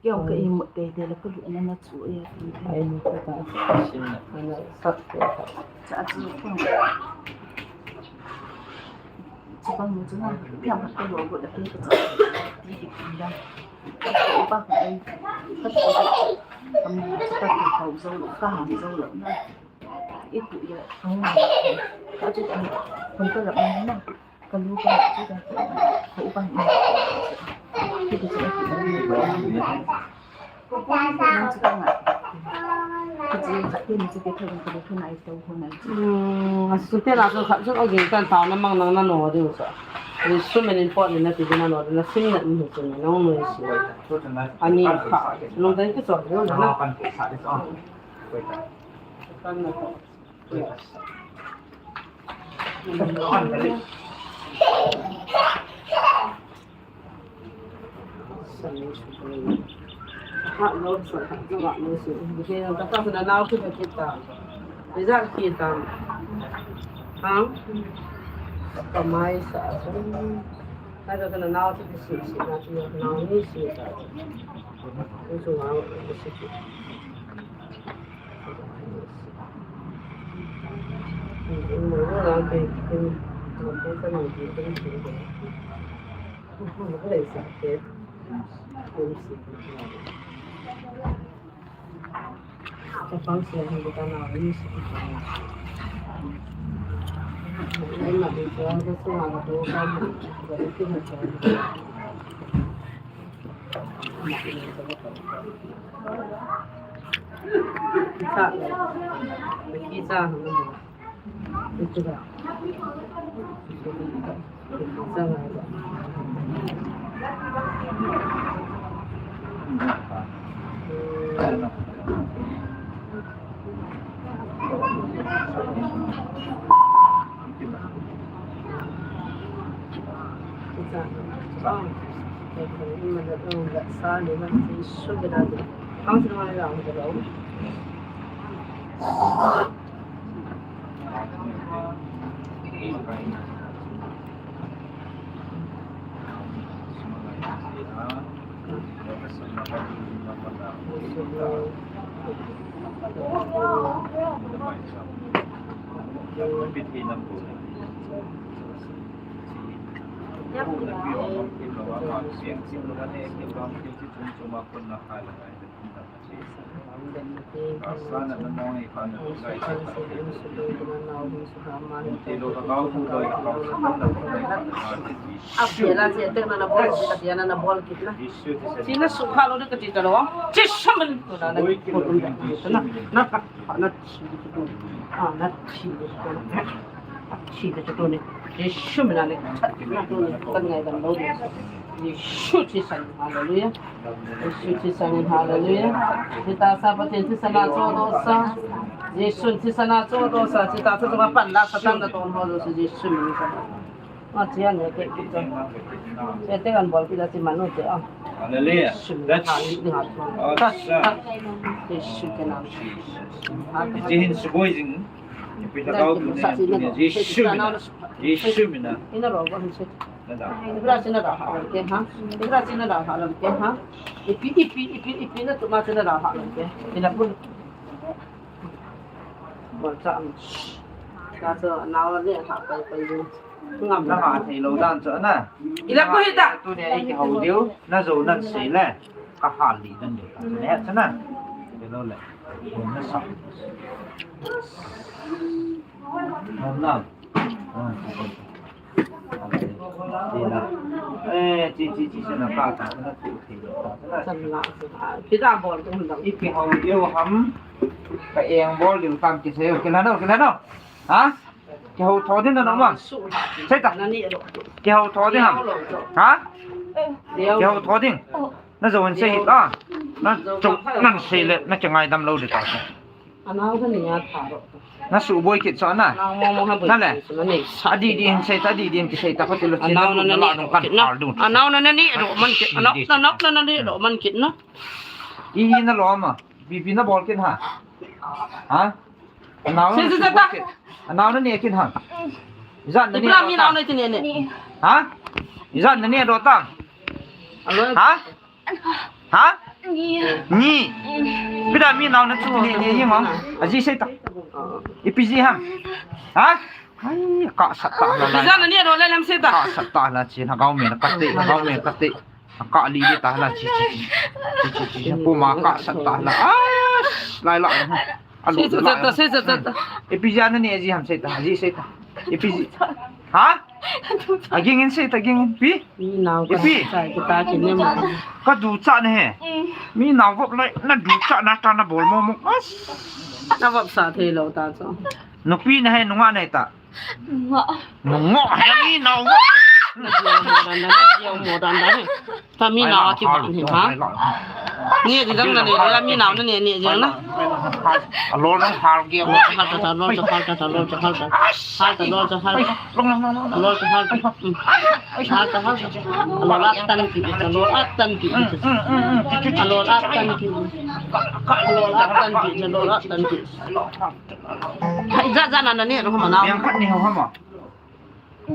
Kei jong ka imut teitei le ka lupna na chu e. Ai, ni ka ta. Ana sak te ka. Cha chu ko. Chapang nu chu na, piang khat ka lo got a ke ka cha. Ti ki ti da. Ka pa ka ai. Ka cha ka. Kam cha ka ka hau zo lo, ka ham zo lo na. I tu ya. Ka chu ka. Kon ka lap na na. Ka lu ka chu ka. Ka u pa na. Ki tu cha ka. Hmm, a sute la chu khat chu a ging tan tao na mang nang na no diu sa. Ni su men in pot ni na ti na no na sim na ni chu ni no no si. Ani kha, nung dai ki so diu na. Kan na. Ha, lo sa, ha, lo sa, lo sa. Kaya ang tatas na nao kita kita. Bisa kita. Ha? Kamay sa aso. Kaya ka na nao kita si, si, na, na, nao ni si sa. Gusto nga, gusto kita. Sa, sa, sa. Abela che te na na bol kit na, na bol kit na. Sina sukha lo de ka ti ta lo. Che shaman ko na na ko na na na na. Ah, na chi. Chi de to ne. Jesu mina le. Na to ne. Kan ngai dan lo. Jesu thisan. Hallelujah. Jesu thisan. Hallelujah. Thitasa Pathen thisan a chohdoh sa. Jesu thisan a chohdoh sa. Thitasa chunga panla Satan na ton ho doh sa Jesu mina. Ma chia ne ke ki to. Se te kan bol ki da si manu te a. Hallelujah. That's awesome. Jesu ke nam. Iti hin suboi jing. Ipi na kau tu ne, tu ne, Jesu mina. Jesu mina. Ina ro ba hanse. Nada. Ibra sina da ha ke ha. Ibra sina da ha ke ha. Ipi, ipi, ipi, ipi na tu ma sina da ha ke. Ina pun. Bol cha am. Ka so na wa le ha pa pa yu. Ngam na ha thei lo dan cho na. Ila ko hita. Tu ne ai ki hau diu. Na zo nan sei le. Ka hal li nan de ta ne cha na. Ke lo le. Hon na sa. Hon na. Ah, ti na. Eh, ti, ti, ti, sa na ka ta, sa na tu, ti na. Sa na, sa na. Kita bol tu dah. Ipi hau diu ham. Ka eng bol diu tam ki sei, ki la no, ki la no. Ha? Ki hau tho din na no ma. Sei ta. Ki hau tho din ham. Ha? Ki hau tho din. Na zo in sei hita. Na chok nan sei le na kingaidam lou di ta. Anau ka ni a tha ro. Na suboi kit so na. Anau mo mo ha boi. Na le. Adi di in sei ta, adi di in ki sei ta ko ti lo. Anau na ni ro man kit na. Anau na ni ro man kit na. I hi na lo ma. Bi bi na bol kit ha. Ha? Anau na ni kit ha. Ijat na ni. Ibra mi nau na ti ni ni. Ha? Ijat na ni ro ta. Ha? Ha? Ni. Ni. Pida mi nau na chu ni ni ying ong. Aji sei ta. Ipi ji ham. Ha? Ai, ka sat ta la la. Ijat na ni ro le lam sei ta. Ka sat ta la chi na gau me na ka te, na gau me ka te. Ka li li ta la chi chi. Chi chi chi. Ko ma ka sat ta la. Ai, lai la. Alo, sei ta, sei ta, sei ta. Ipi ji na ni aji ham sei ta, aji sei ta. Ipi ji. Ha? Aging in sei ta, aging in pi. Mi nau ka. Ipi. Sa kita ki ne ma. Ka du cha ne he. Mi nau vop lai, na du cha na ta na bol mo mo. As. Na vop sa thei lo ta cho. Nupi na he, nunga na ta. Nunga. Nunga he mi nau vop. Na dia mo dan dan, na dia mo dan dan. Ta mi nau a ki ban hi ha. Ni di dang na ni, la mi nau na ni, ni di dang na. Alo nang hal ge. Alo cha hal ta, alo cha hal ta, alo cha hal ta. Hal ta, alo cha hal ta. Alo cha hal ta. Hal ta, hal ta. Alo la tan ki, alo la tan ki. Alo la tan ki. Alo la tan ki, alo la tan ki. Hai, ja, ja, na, na, ni, ro, ma, na. Yang khat ni ho, ha, ma.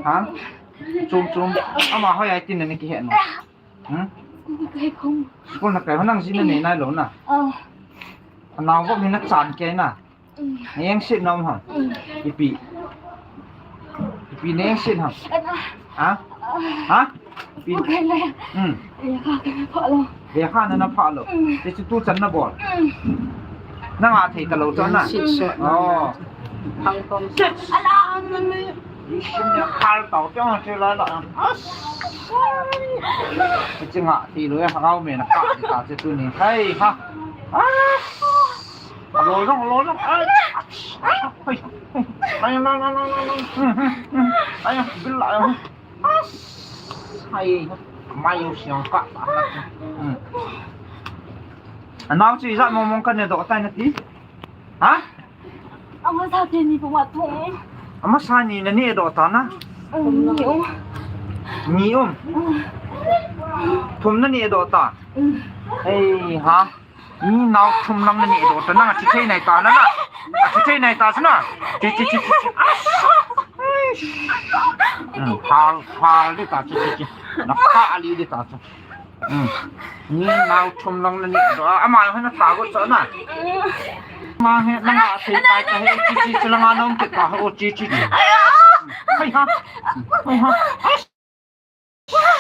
Ha? Chum, chum. Ama hoi ai tin na ni kihe no. Hmm? School na kai ho nang ji na nei nai lou na. Oh. Nao vop ni na chan kei na. Mm. Na eng sit nom ham. Mm. Ipi. Ipi na eng sit ham. Ana. Ha? Ah. Ha? Ipi. Okay le. Hmm. Lekha kana pha lou. Lekha na na pha lou. Mm. Ti chu tu chan na bol. Mm. Na nga thei ta lou chan na. Sit so. Oh. Thang tom. Ala. Isim ya khal tau chong che la la. As. Che nga ti lo ya hau me na ka ti ta che tu ni. Hai ha. As. Lo long, lo long. Ai. Ai, la, la, la, la, la. Ai, bil la. As. Ai. Mai yo siang ka. Hmm. Anao chi za mong mong ka ne do tai na ti. Ha? Ama sa te ni puma thum. Ama sa ni na ni do ta na? Um, ni um. Ni um. Um. Thum na ni do ta? Um. Ei ha. Ni nao thum lang na ni do ta na, chi thei nai ta na na. Chi thei nai ta na. Chi, chi, chi, chi, chi. Hmm, hal, hal di ta, chi, chi, chi. Na ka ali di ta, chi. Hmm. Ni nao thum lang na ni do. Ama ho na ta go cha na. Ma he na nga thei tai ta he chi chi chi lang a nom ke ta ho chi chi chi. Hai ha. Hai ha.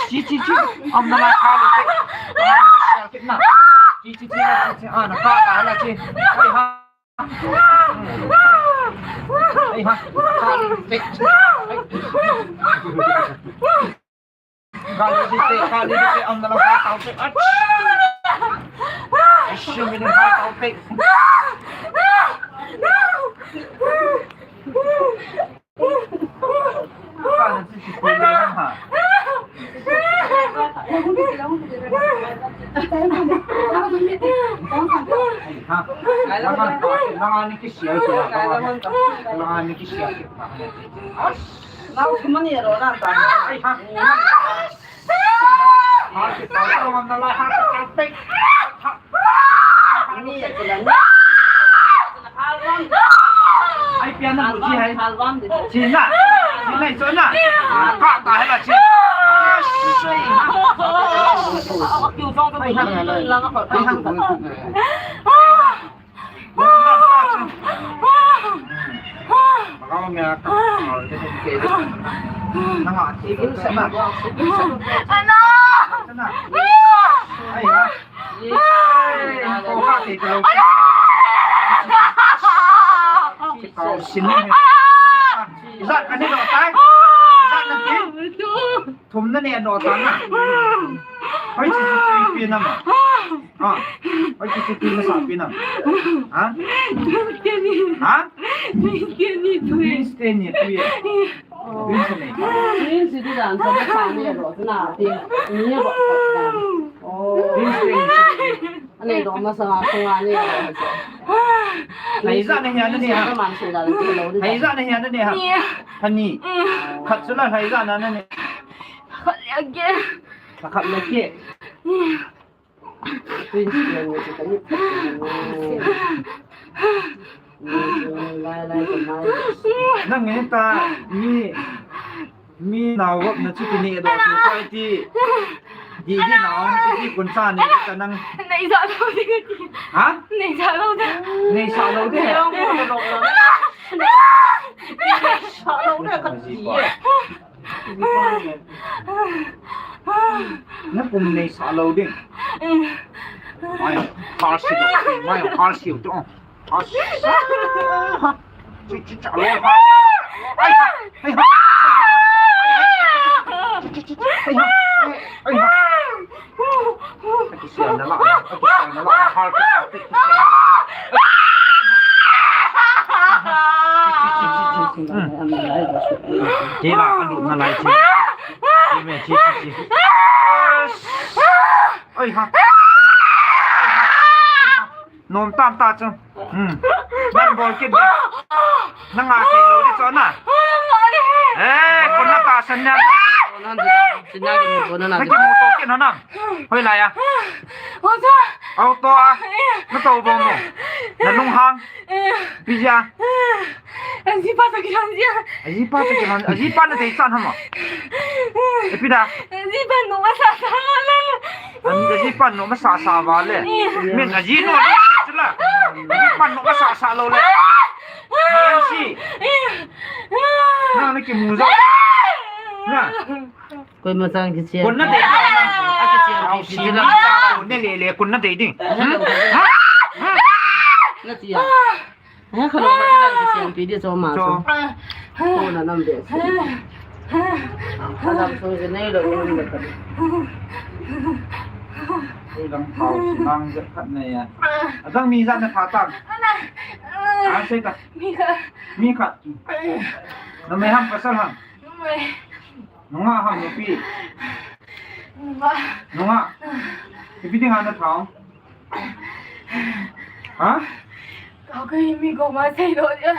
Chi chi chi. Am na la ka lo te. Na. Chi chi chi la chi chi. A na ka ta la chi. Hai ha. Hai ha. Ka lo te. Kali dite, kali dite, ang nalang hataw pe. At! Assume na hataw pe. Kala si si Kuya lang ha. Ay, ha? Langan pa, langan ni Kisiya, langan ni Kisiya. As! Nau kumani ro na ta. Ai ha. Ha, kita ko man na la ha ta pe. Ni ya kila ni. Ai, Kya na buji hai? Chin na. Chin na, chin na. Ka ta hai la chin. Ijat na ne doh tai? Ijat na ti? Thum na ne doh tai na? Hoi, chi chi pi na ma. Ha. Hoi, chi chi pi na sa pi na. Ha? Ha? Twins te ni tu ye. Twins ne. Twins ti dan sa na sa ne doh na ti. Ni ye doh. Oh. Twins te ni. Ane doh masa nga sunga ni. Haiza na hia na ni ha. Haiza na hia na ni ha. Hani. Khat chu la haiza na na ni. Khat le ke. Khat le ke. Nang nge ta mi, mi nao vop na chu ti ni do tu ko ti. Di di nao ti kun sa ni ta nang. Nei sa lo di ka ti. Ha? Nei sa lo da. Nei sa lo de. Nei sa lo. Nei sa lo da ka ti. Na kum nei sa lo ding. Mai, har si do, mai, har si do. Har si. Chi, chi, cha lo, har. Ai, ai, ai. Ai, ai, ai. Aki sian na la, aki sian na la, har ki ta, aki sian na la. Hmm. Kila, alu na lai chi. Chi me, chi, chi, chi. Oi ha. Nom tam ta chu. Hmm. Nang bol kit de. Nang a kit lo di chu na. Eh, kun na tahsan na. Nang kimu to kit na. Hoilai a? Auto a. Na to bol mo. Na lunghang. Ipi jeh a? Ajipa toh kilhon jeh a. Ajipa toh kilhon, ajipa na deichat ham a? Ipi da? Ajipa nom asah sah le. An ajipa nom asah sah va le. Min aji nom le chu la. Ajipa nom asah sah lou le. N C. Na, na kimu jou. Na. Koima chang kichen. Kun na dei ding. A kichen. Au, pi si pi na la. Cha ko ne le le kun na dei ding. Hmm? Ha? Ha? Na ti a. Ha, kha lo ma ti la kichen pi di cho ma cho. Cho. Ko na nam de. Adam so je nei lo ni de ka. Ei dang pau si nang je khat nei a. Adang mi jat na pha ta. A sei ta. Mi khat. Mi khat. Numei ham pasal ham. Numei. Nungah ham nupi? Nungah. Nungah. Ipi dinga na thao? Ha? Kao kahi mi koma seidoh e.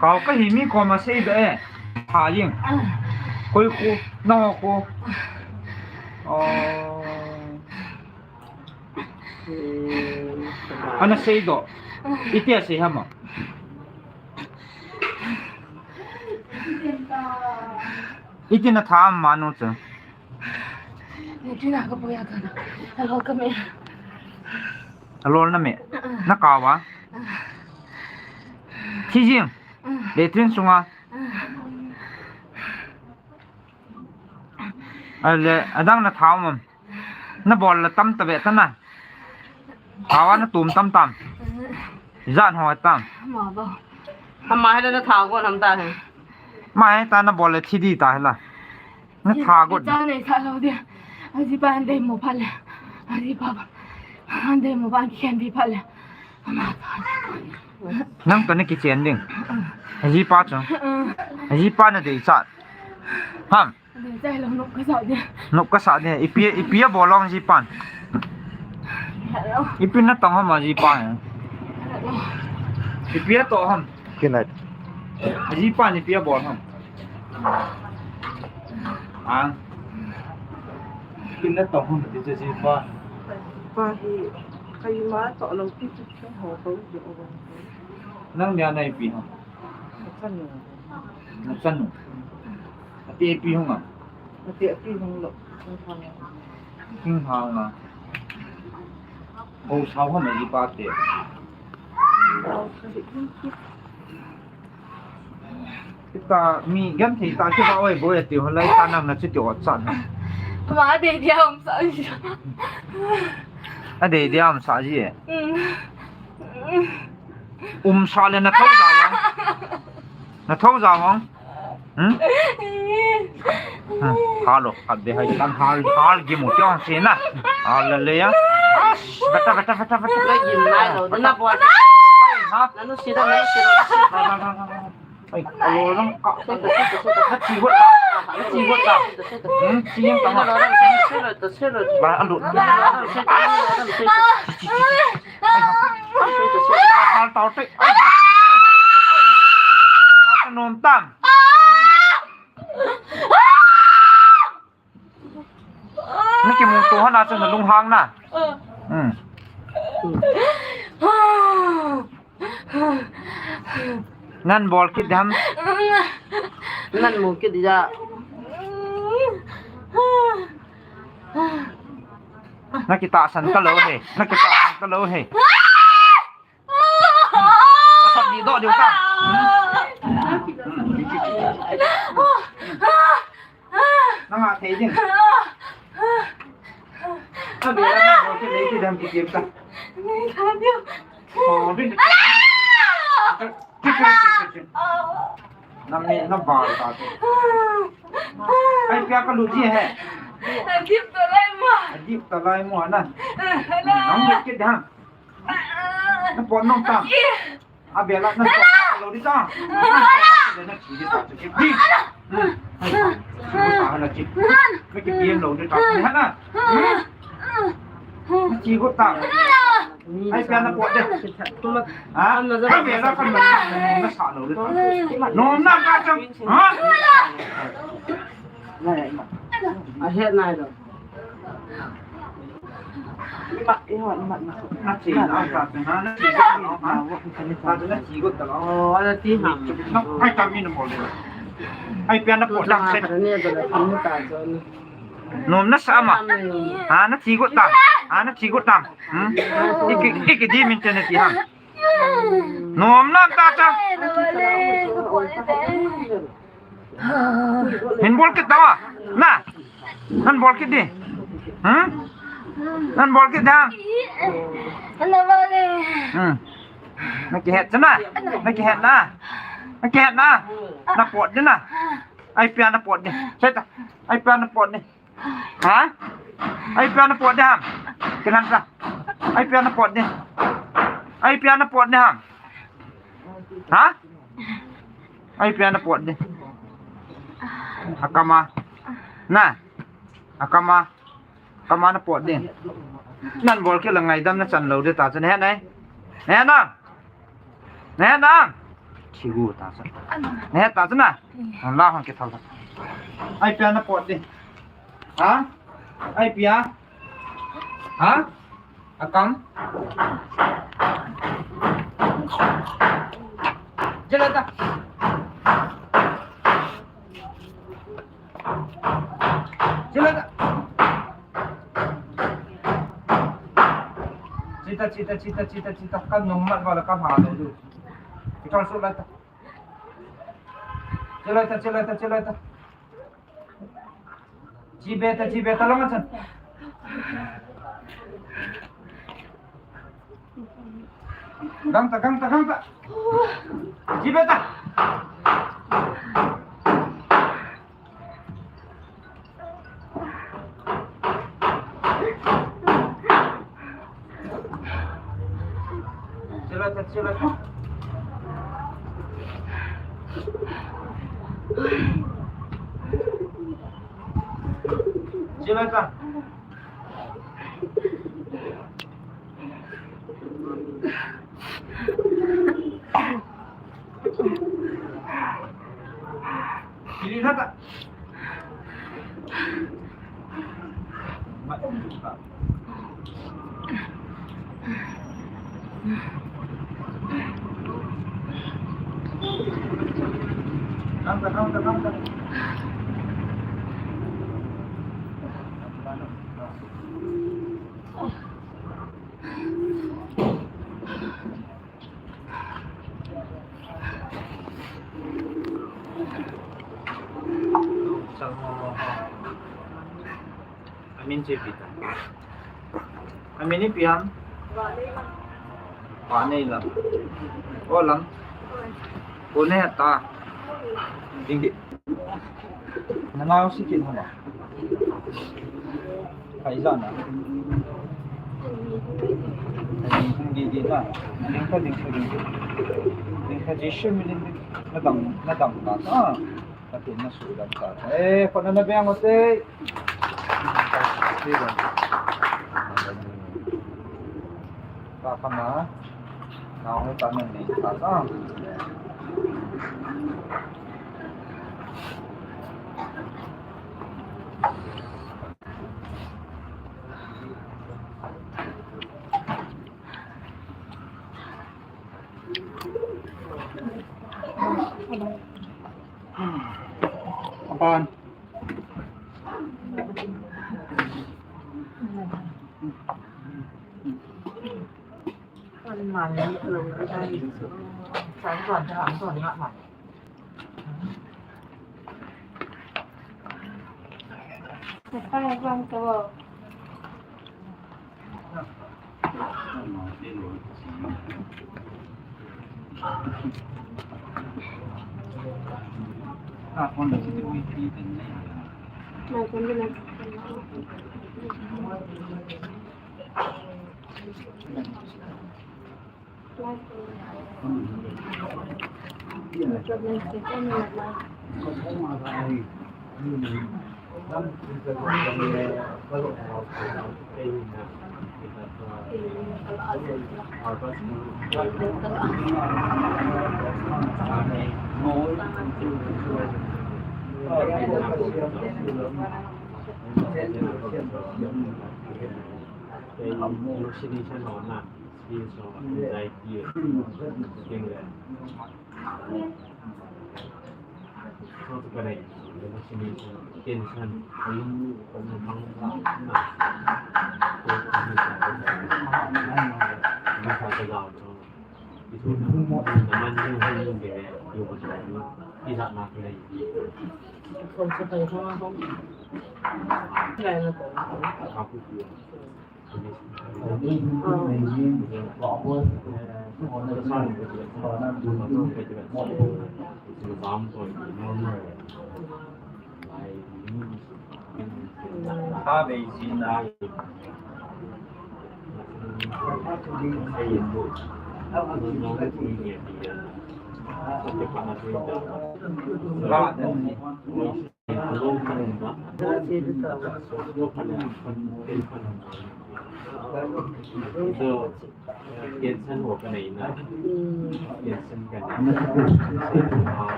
Kao kahi mi koma seidoh e. Tha jing. Koi ko, nangho ko. Oh. Ana seidoh. Itia sei ham a? Iti na tha am manu chu? Ni tu na ka boya ka na. Alol ka me. Alol na me. Na kao a? Thi jing. Latrine sunga. Ale, adang na tha um am? Na bol la tam ta ve ta na. Tha va na tum tam tam. Jan ho tam. Ma ba. Ama he na tha go nam ta he. Ma he ta na bol le thi di ta he la. Na tha go. Cha nei sa lo de. Ajipa an dei mo pha le. Ajipa ba. An dei mo ba an khen di pha le. Ama ta. Nang to na kichen ding. Ajipa chu. Ajipa na deichat. Ham. Dei chai lo, nop ka sa de. Nop ka sa de. Ipi, ipi a bol ong jipan? Hello. Ipi na tong ham a jipan? Hello. Ipi a to ham? Kinai. A jipan ipi a bol ham? A. Ipi na tong ham ti chu jipan? Pa hi, kaima to lo ti chu ho ko jo. Nang nia na ipi ham? Ka nu. Nacha nu. Ati pi hung a. Ati pi hung lo. Hung hang a. Ho sao ha mai pa te. Kita mi genthei ta ki ba oi boi ati ho lai ta nang na chu ti ot chan. Ma de dia um sa. A de dia um sa ji e. Um sa le na thou ja vang. Na thou ja vang. Hmm? Hmm. Halo, khat de hai kan hal, hal gi mu kyo si na. Hal le ya. Bata, bata, bata, bata. Na gim lai lo, na po. Ha? Na nu si da, na si da. Ai, alo lang ka. Na chi got ta. Na chi got ta. Hmm, chi yang ta. Ba, alo. Hal tau te. Ai, ai, ai. Ka nom tam. Na kimu to hana chu na lunghang na. Hmm. Nan bol kit dam. Nan mu kit ja. Na kitahsan ta lou he. Na kitahsan ta lou he. Ka sot di doh diu ta. Nang a thei ding. Ka be la na bol kit lei ti dam kiti ta. Ni ka diu. Oh, bin. Nam ni na bal ta. Ai pia ka lu ji he. Adip ta lai mo. Adip ta lai mo na. Nang bol kit dam. Na pot nom tam. A be la na pot lou di ta. Na chi di ta chu ki. Ni. Ai, chi got ta na chi. Na ki bien lou di ta. Ni ha na. Na chi got ta. Ai pia na pot de. Ha? A be la kan na sa lou di ta. Nom na ka chang. Ha? A het nai lo. Ai pia na pot dang sen. Nom na sa ma. Ha, na chi got tam. Ha, na chi got tam. Hmm? Iki, iki di min te na ti ha. Nom nam ta cha. Hin bol kit ta. Na. Nan bol kit di. Hmm? Nan bol kit da. Hmm. Na kihet cha na. Na kihet na. Na kihet na. Na pot di na. Ai pia na pot di. Seta. Ai pia na pot di. Ha? Ai pia na pot di ham. Kinan sa. Ai pia na pot di. Ai pia na pot di ham. Ha? Ai pia na pot di. Akam a. Na. Akam a. Akam a na pot di. Nan bol kit la ngaidam na chan lou di ta chu na he nai. Na he na. Na he na. Chi got ta chu. Na he ta chu na. La hon kithal ta. Ai pia na pot di. Ha? Ai pia. Ha? Akam. Jela ta. Jela ta. Chita, chita, chita, chita, chita. Kan nung mat wala kan ha lo du. Ikan so la ta. Jela ta, jela ta, jela ta. Chi be ta, chi be ta lang chan. Gang ta, gang ta, gang ta. Chi be ta. Chila ta, chila ta. Chila ta. Chila ta. Amin chu ipi ta? Amin ipi ham? Vaneilam. O lam. Koi naheta? Ding di. Nanao si kin hama. Kai za na. Ding di di na. Ding ka, ding ka, ding ka. Ding ka, Jesu min in. Nadam, nadam ta ta. Pathen nasuhdam ta. Eh, khut nana beng ute. Ka kama. Nau ta nanei ta ta. Aban.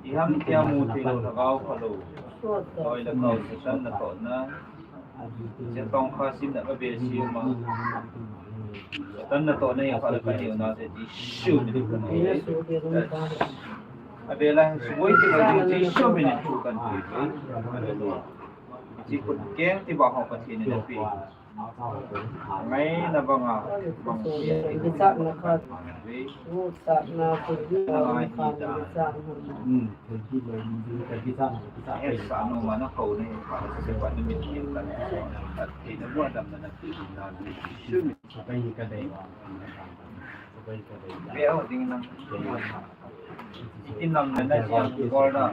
Iham tia mu thei na lhagao phalou. Hoi le kau Satan natohna. Sia tong kha sim na ka be si ma. Satan natohna ya kha le ka hiu na se ti shu mi ni ka no. A be la suboi ti ma ti shu mi ni tu kan ti. Ti khut keng ti ba ho Pathen in ape. Ngai na banga bang. Kisatna khat. Kisatna khat. Hmm. Kisatna, kisatna. Esa no mana kau ne pa se pa ne mit kan. Ti na bua dam na ti na. Sumi. Sapai ka dei. Sapai ka dei. Be au ding na. Itin nam na ji bol da.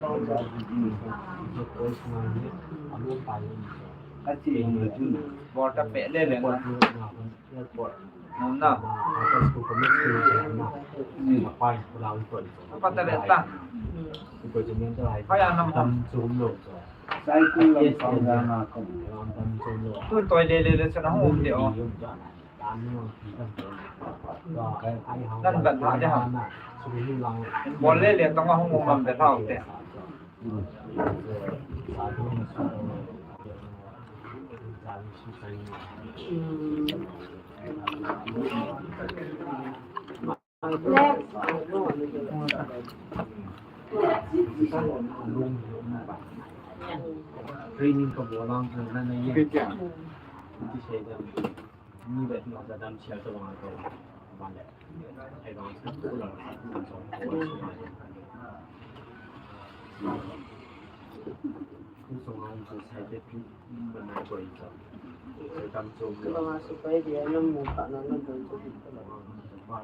Bol ta pe le le na. Nom na. Apa ta le ta. Kaya nam. Tu toi le le le sana hung de o. Nan bat ma de ha. Bol le le tong a hung um lam de thau te. Training ka bol lang na na ye. Ti sei da. Ni ve no da dam sia to ma to. Ba le. Ai ba sa ku la sa ku so. Ku so ma so sai de pi ma na ko i so. Sai dam so. Ba ma so pai de na mu ka na na dam so. Ba.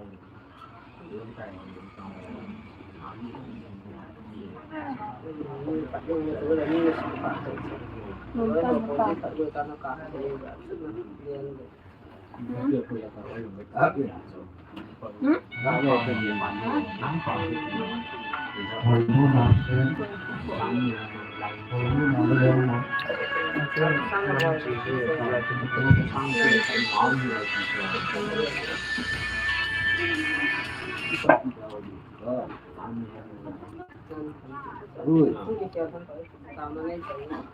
Ui.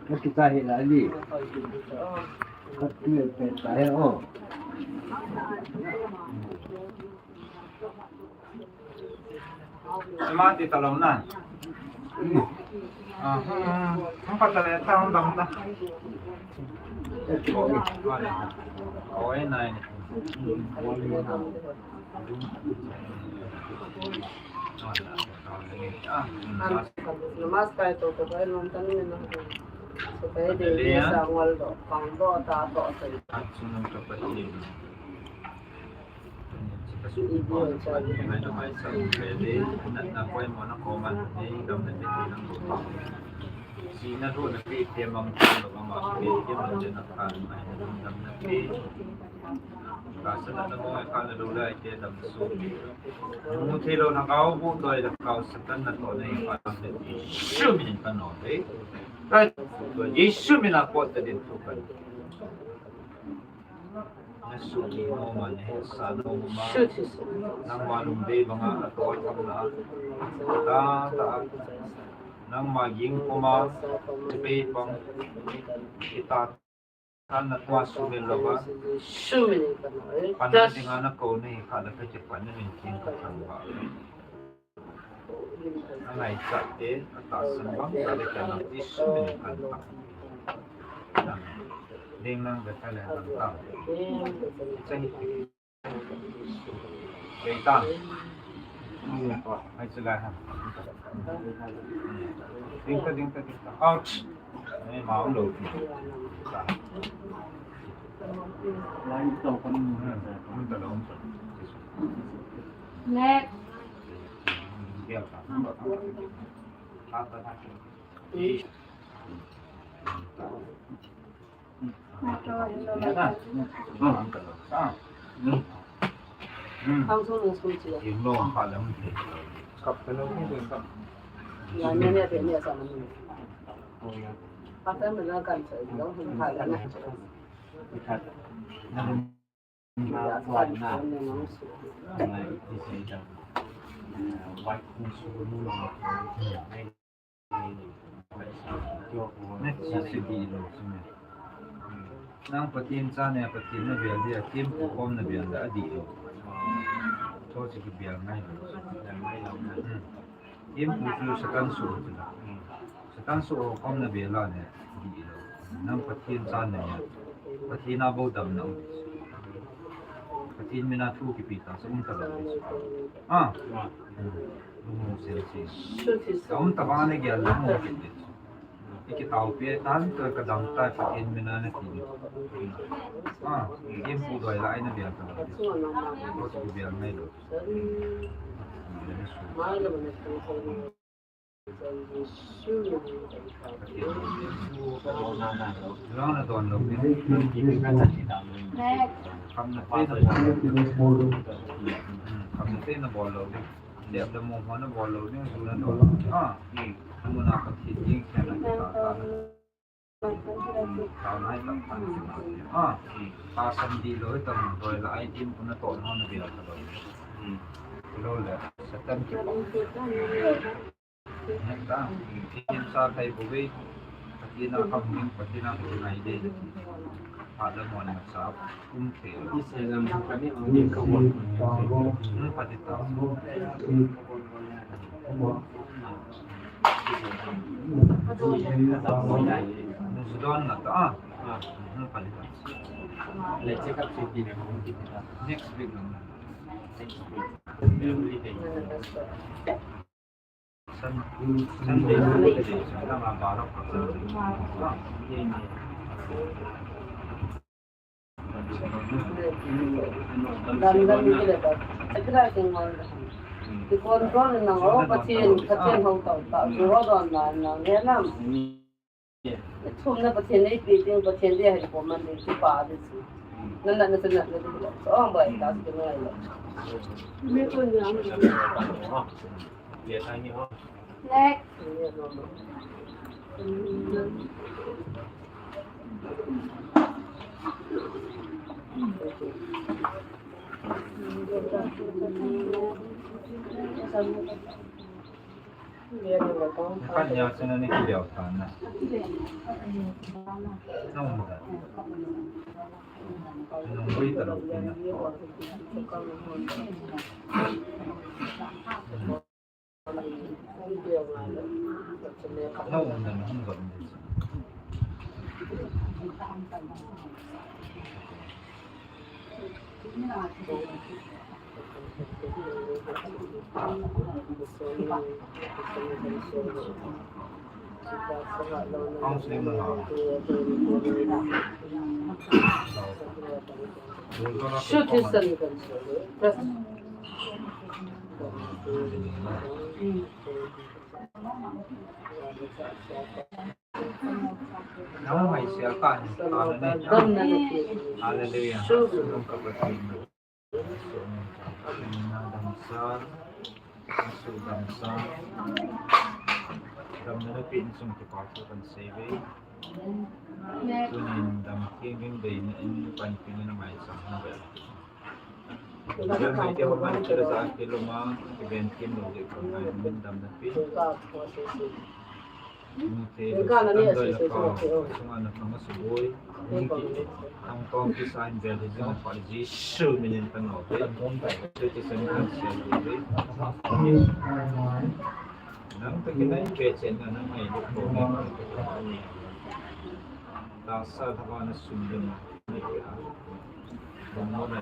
Ka kita hi la li. Ka tu pe ta he o. Sima ti ta lo na. Ah, hmm, hmm, pa ta le ta hung dam ta. Oi, nai. Namaskar to to kai lom tan ni na. So kai de ni sa ngol do, kang do ta to to. Sunam ka pati. Idio cha. Ngai no mai sa kai de. Na na koi mo na ko man. Ni dam na ni na ko. Si na ro na pe pe mang ko lo ma pe pe na na ka mai na dam na pe. Ka sa na na mo ka na lo lai te dam su. Mu thei lou na kau bu doi da kau Satan na to nei pa na ti. Jesu min ka no dei. Ka to Jesu min a pot ta din tu kan. Na su ni no ma ne sa no ma. Nangma lum dei banga a to kam na. Ta ta. Nangma ging ko ma. Pe pang. Ita Kan na tua sumil lou va. Sumil ka na, eh. Pan na dinga na ko ni kha la ka che pan na min kin ka thang va. Angai cha te, ata san bang, ta le ka na ti sumil kan ta. Ding nang ka ta le nang ta. Chang. Ding ta. Hai chu lai ha. Ding ta, ding ta, ding ta. Out. Ai, ma um lo. Lai to kan. Hmm, um ta lo, um ta lo. Next. Dia ta. Ta, ta, ta. Nang si si di lou si me. Nang Pathen cha ne, Pathen na bel dia, thempu khom na bel da a di lou. Tho si ki bel ngai lou. Hmm. Thempu chu Satan su chu. Satan su khom na bel la ne, di lou. Nang Pathen cha ne, Pathen a bou dam na um. Pathen min a thu kipe ta sa um ta lou. Ah. Hmm. Lung sel si. Ka um ta ba ne gel lou mo kit le. Ikitao pi tan ka, ka dam tai, Pathen mina nati. Ah, Thempu doi la ai na bia ka. Ko ki bia ngai lo. Rang na don lo. Kam na pe na bol lo. Kam na pe na bol lo. Lep le mo mo na bol lo ding, ju na don. Ah. Amun a ka thi ding, khen na ka ta ta na. Tao nai tao tan. Ah. Tao san di lo, tao doi la ai din puna to no na bia ka lo. Lo le, Satan ki. Heta, Pathen sa thei bou ve, Pathen a kham ding, Pathen a kham ngai ding. Phat le mon masa um thei. Hmm, pati ta. Nusudon na ta. Hmm, pati ta. Next week lang. Thumna Pathen nei pi ding, Pathen dei hai ko man ding, kipa ding si. Nan nan na nan na ding lo. So, ang bai ta si ngai lo. Mi ko ni ang. Next. Kan ya sena ni ki liao ta na. Nong mo. Nong mo ita lo na. Nong mo na nong mo. Shoot his son. Press. Now, my self, hallelujah. Hallelujah. Shoot. Damsel, damsel, damna napi insung kipa ko kan sei ve. Tunin dam king king dei na in pan king na mai sang na ve. Dam mai te ho man kila sa kilo ma, ki ben king lo de ko na min dam napi. Mute, Satan doi le pao, sunga na phang a suboi, ningki, ang tong ki sign bel hi jing a pa Jesu minin ta ngau te, te te sen kan sia te te. Nang ta ki nai pe chen na nang ai lu ko me. Ta sa ta ba na sum de ma. Nang mo na,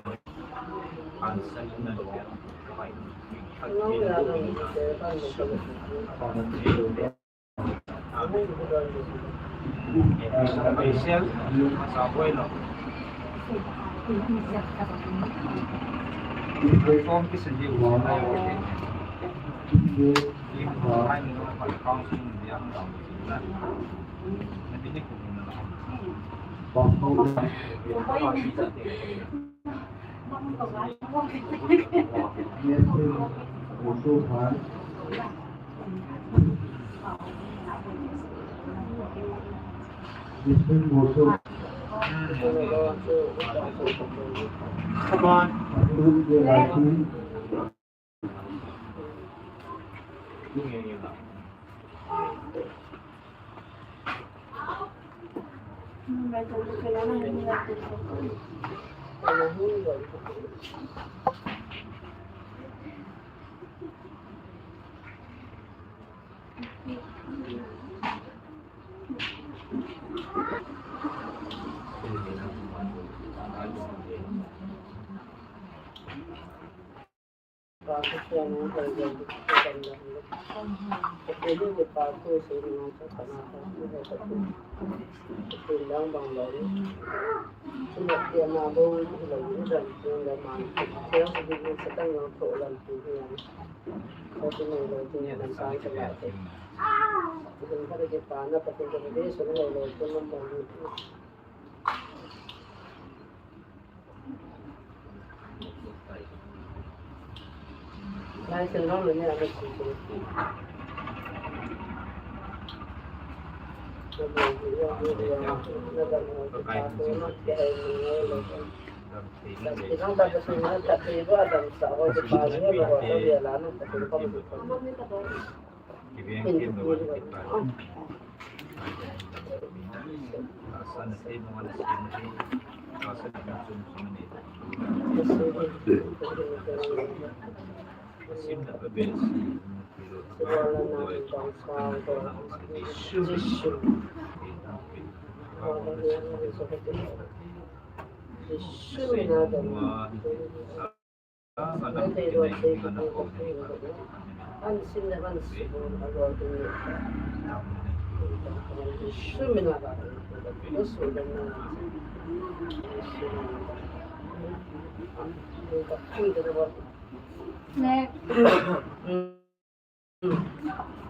an sa na de. Come on. Pathen in kipathu seinan chu kana ka, Pathen lang bang lou. Chuna tia na bou lou, dan tia le man. Tia se di sa tang lou tho lam tu hian. Pathen lou tu hian kan sai sa la te. Pathen ka kipana, Pathen ka kipathu lou lou tu lam bang lou.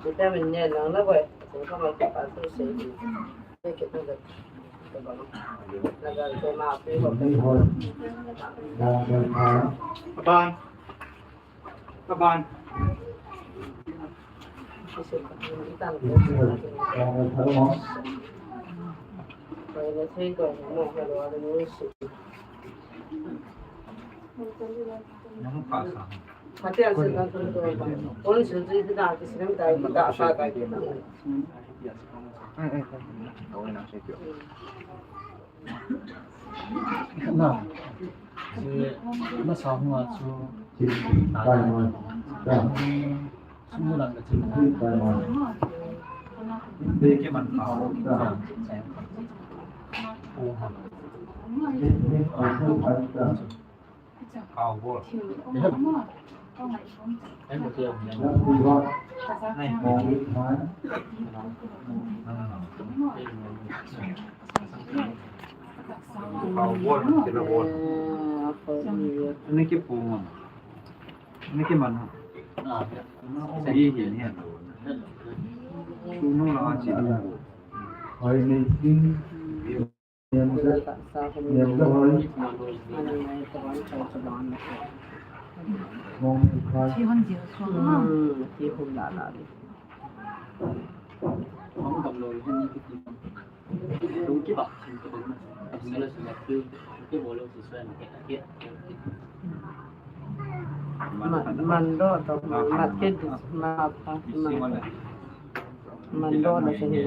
Vitamin ne lang na boi. Kung ka mal ka pa tu se. Ke ke tu da. Aban. Aban. Nang pa sa. Na, si, na sa hua chu, na, sumulang ka chu. Ke man pa. Oha. Ini kipu ma. Ini kimana. Ini, ini. Sunu la chi. Man, man do to, man, man ke, man, man, man do na se ni.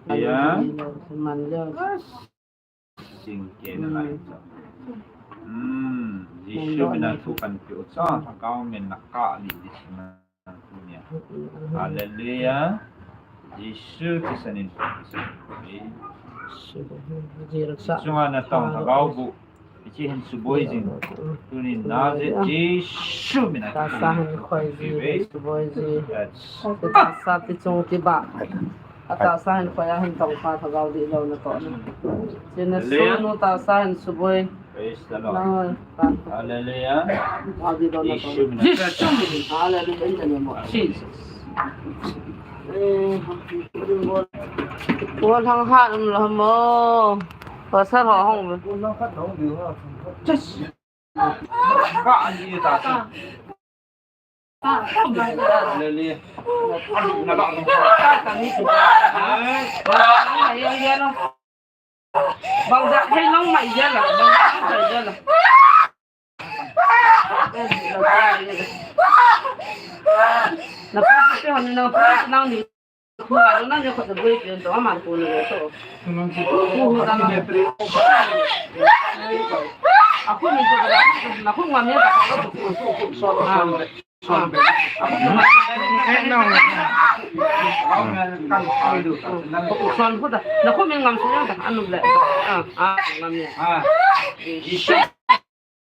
Ya. Man do. Sing ke na lai cha. Hmm, Jisu mina thu kan pe u cha, Lhagao min na kah lih di sina. Hallelujah. Jisu kisanin. Chunga na tong Lhagao bu. Hiche hin suboi jing. Tunin na je Jisu mina. Tahsa hin khoi ji, suboi ji. Tahsa ti chung ti ba. Atahsa hin khoi a hin tong pa Lhagao dihlou na toh na. Chuna sunu tahsa hin suboi. Praise the Lord. Hallelujah. Jisu mina. Jisu mina. Hallelujah. In the name of Jesus. Ko hang ha um lo mo. Pastor ho hong. Just. Ka ani ta. Hallelujah. Bang dak hei nong mai ya la, bang dak mai ya la. Na pu te hon na pu nang ni. Ku nang ni ko ta bui pe to man ku ni to. Ku hu da na. Aku ni to da na ku ngam ya ta ko to. Son hu da. Na ko min ngam su yang da anu le. Ah, ah, ngam ya. Ah. Isha.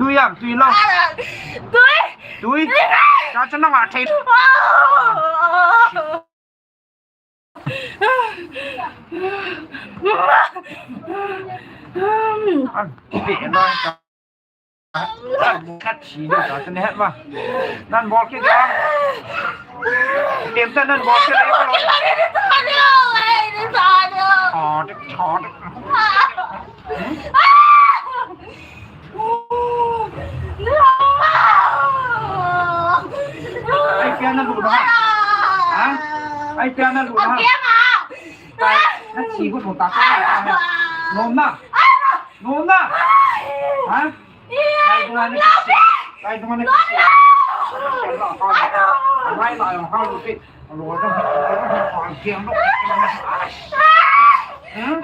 Tui am, tui lo. Tui. Tui. Cha cha na nga thei. An, pe na. An, khat si ni cha cha ne ma. Nan bol kit da. Tem ta nan bol kit da. Chot, chot. Ai, pia na lu na. Ha? Ai, pia na lu na. Ai, na chi bu ta. Nom na. Nom na. Ha? Ai, du na ni. Ai, du na ni. Ai, na, ha, lu pi. Lu na. Ai, na. Hmm?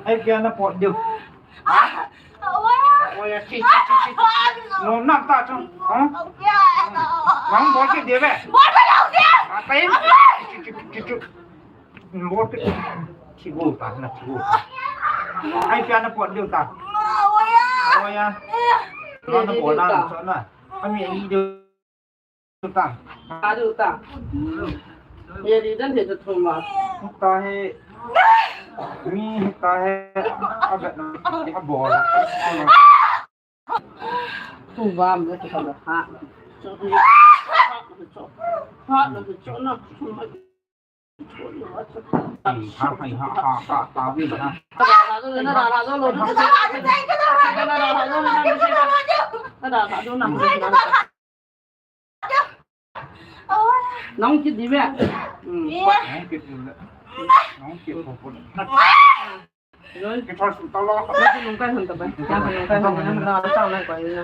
Ai, pia na pot diu. Ha? Oi, chi, chi, chi, chi. Nom na ta chu. Ha? Nang bol kit diu ve. Bol kit diu ve. A, pai. Chi, chi, chi, chi. Bol kit. Chi bol ta, na chi bol ta. Ai, pia na pot diu ta. Oi ya. Oi ya. Nom na bol na, chu na. Ami ni diu ta. Adu ta. Ye di dan he tu thum ma. Ta he. Mi ta he. A bet na. A bol. Tu va me tu ka ha. Ha na tu na. Ha, ha, ha, ha, ha, ha, ha. Nang kit di ve. Hmm. Nang kit di ve. Nang kit di ve. Nang kit di ve. Nang kit di ve.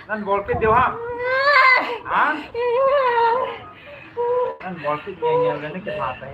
Nang bol kit diu ha? Ha? Nang bol kit diu, nang kit ha ta.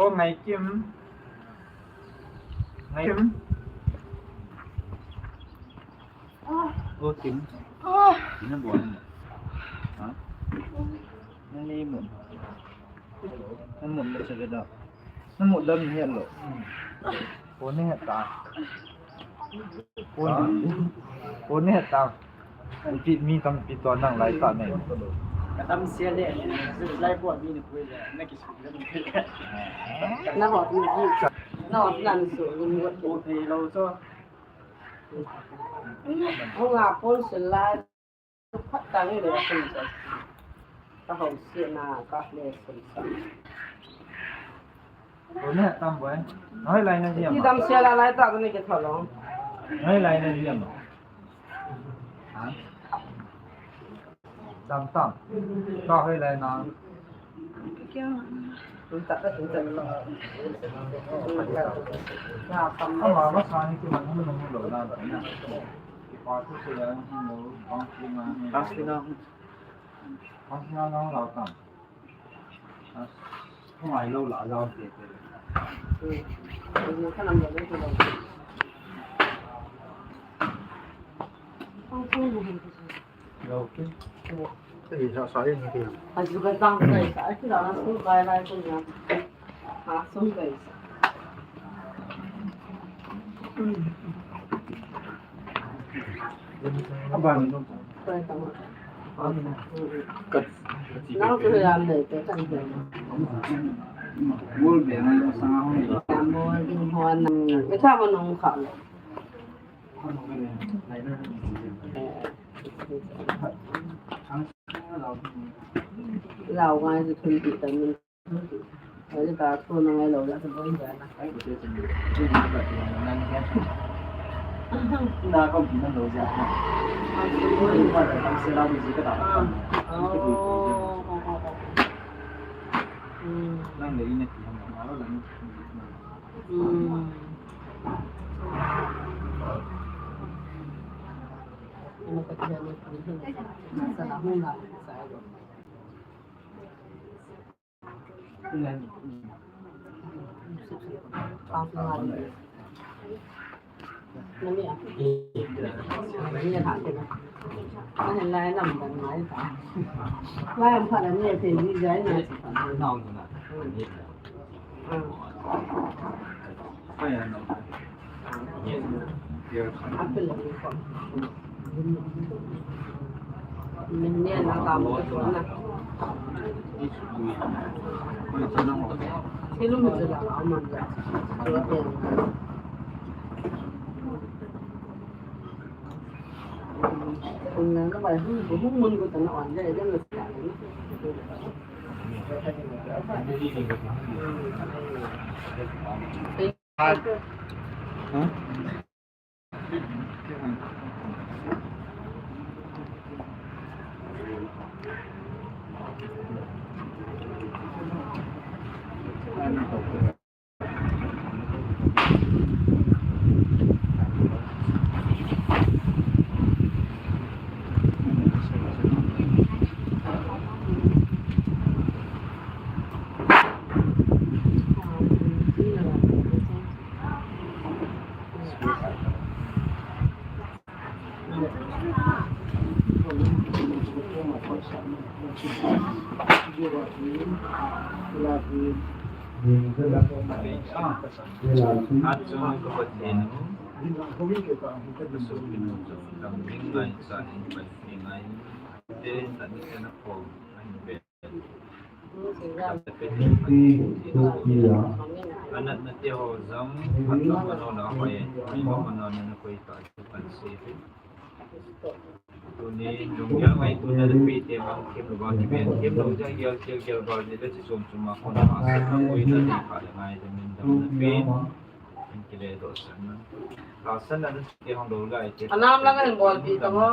Oh, Ngaikim. Ngaikim. Oh, Kim. Ina buat. Ha? Ini mun. Namu na sa gada. Namu dam ni hello. Phone ni heta. Phone, phone ni heta. Pi mi tam pi to nang lai ta nei. Kadam sia le. Lai bo mi ni pui le. Na ki su le. Na ho ni ji. Na ho nan su ni wo. O thei lo so. Ko nga phone se lai. Phat tang le sun sa. Ka hau se na ka le sun sa. Ko ne tam boi. Noi lai na diam. Ki dam se la lai ta ko ne ke thalong. Noi lai na diam. Ha? Tam tam. Ka hoi lai na. Tun tak ka tun tak. Ama ma sa ni ki man hum nung lo na da na. Counselling a. Counselling a nang lau tam. Khongai lou la lau te te. Lau te. Te sa sa ni te. Azu ka tang kai sa, aki la na su kai lai ko na. Ha, sum kai sa. Aban. Kai ta ma. Kat. Nang tu ya le te kan te. Bol be ngai ko sa ho. Bol ding ho na. Ita mo nong kha. Lau ngai tu thun ti ta min. Ai, ka ko na ngai lo la, ka boi ja na. Ah, oh, oh, oh, oh. Hmm. Hmm. Ano pa siya na? Sa lahong na, sa Anat na te ho jong, phat lo mano na hoi, hoi lo mano na na koi ta, tu kan se. Tuni, lunggel ngai tu na pe te mang, them lo ba, ti pen, them lo ja, gel, gel, gel ba, ni le chi som som ma, kon ma, sa na koi ta, ni pa le ngai, te min dam na pe. An kile doh san na. Tahsan na te hong do lai te. Anam la kan bol pi to mo.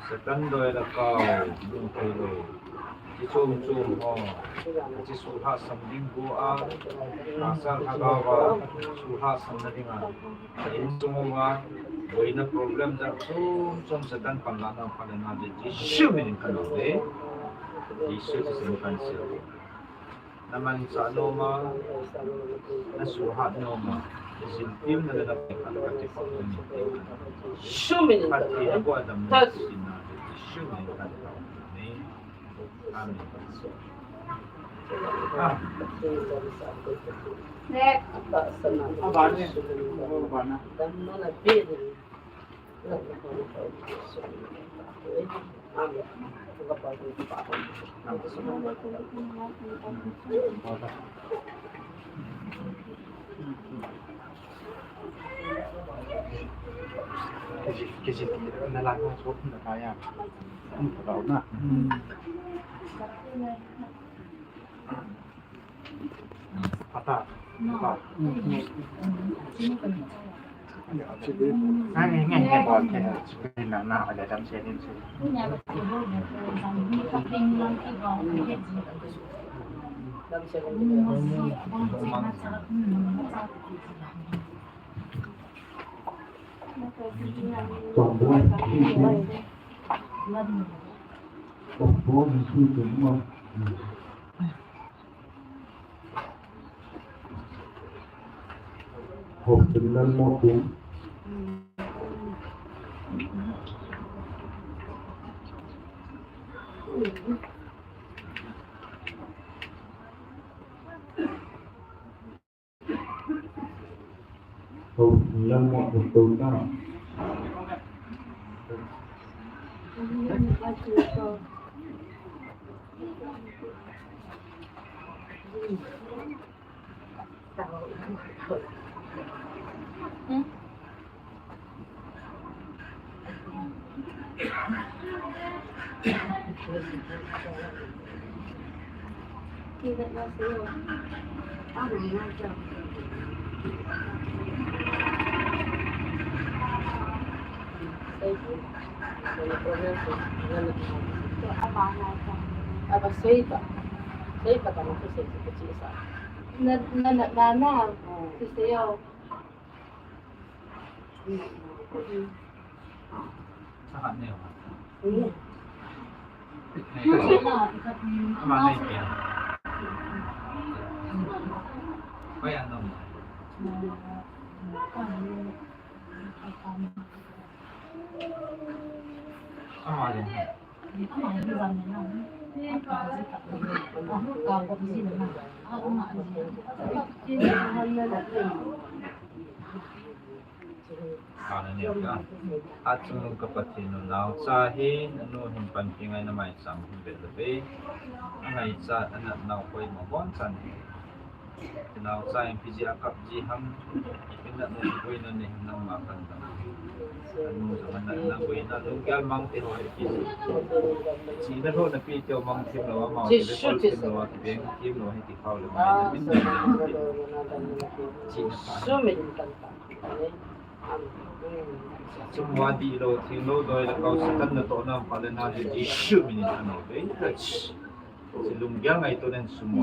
Satan doi la kau, lung thei lou. Chi chom chom ho. Chi sulha sam ding bu a. Tahsan ha ga wa, sulha sam na ding a. In sung wa, boina problem ja chom chom Satan pan la na pan na de. Jisu min in kan lo de. Jisu Christ in kan se. Na manchah nom a, na suhat nom a, na ziltim na le na pekhat kati pah na ni. Khat ti na bua dam na sin na, Jisu min in kan thau ni. Amen. Ah. Next. Abana, abana. Kasi, kasi, nalang ko sa na kaya. Ang pagkaon na. Hmm. Ata. Ata. Na, na, na, na, na. Sisi yo. Achu ka Pathen u, naocha hi nanu hin panpi ngai na maicham hin vet lou ve. Angaichat anatnau koima bonchan hi. Naocha in ipi jeh a kap ji ham, ipi natna ipi boina nei ham nangma kandam. Anu jong anatna boina lunggel mang te ho hi ipi jeh. Chihna lhohna pi teu mang them lou, amau te bekol them lou, kibeng them lou, hiti khao le mai na min na min. Chihna pa. Sumil kandam. Chungwa dihlou, thenglou, doi le kau, Satan natohna pha le na le Jesu min in kano ve. Chi lunggel ngaito nen sumo.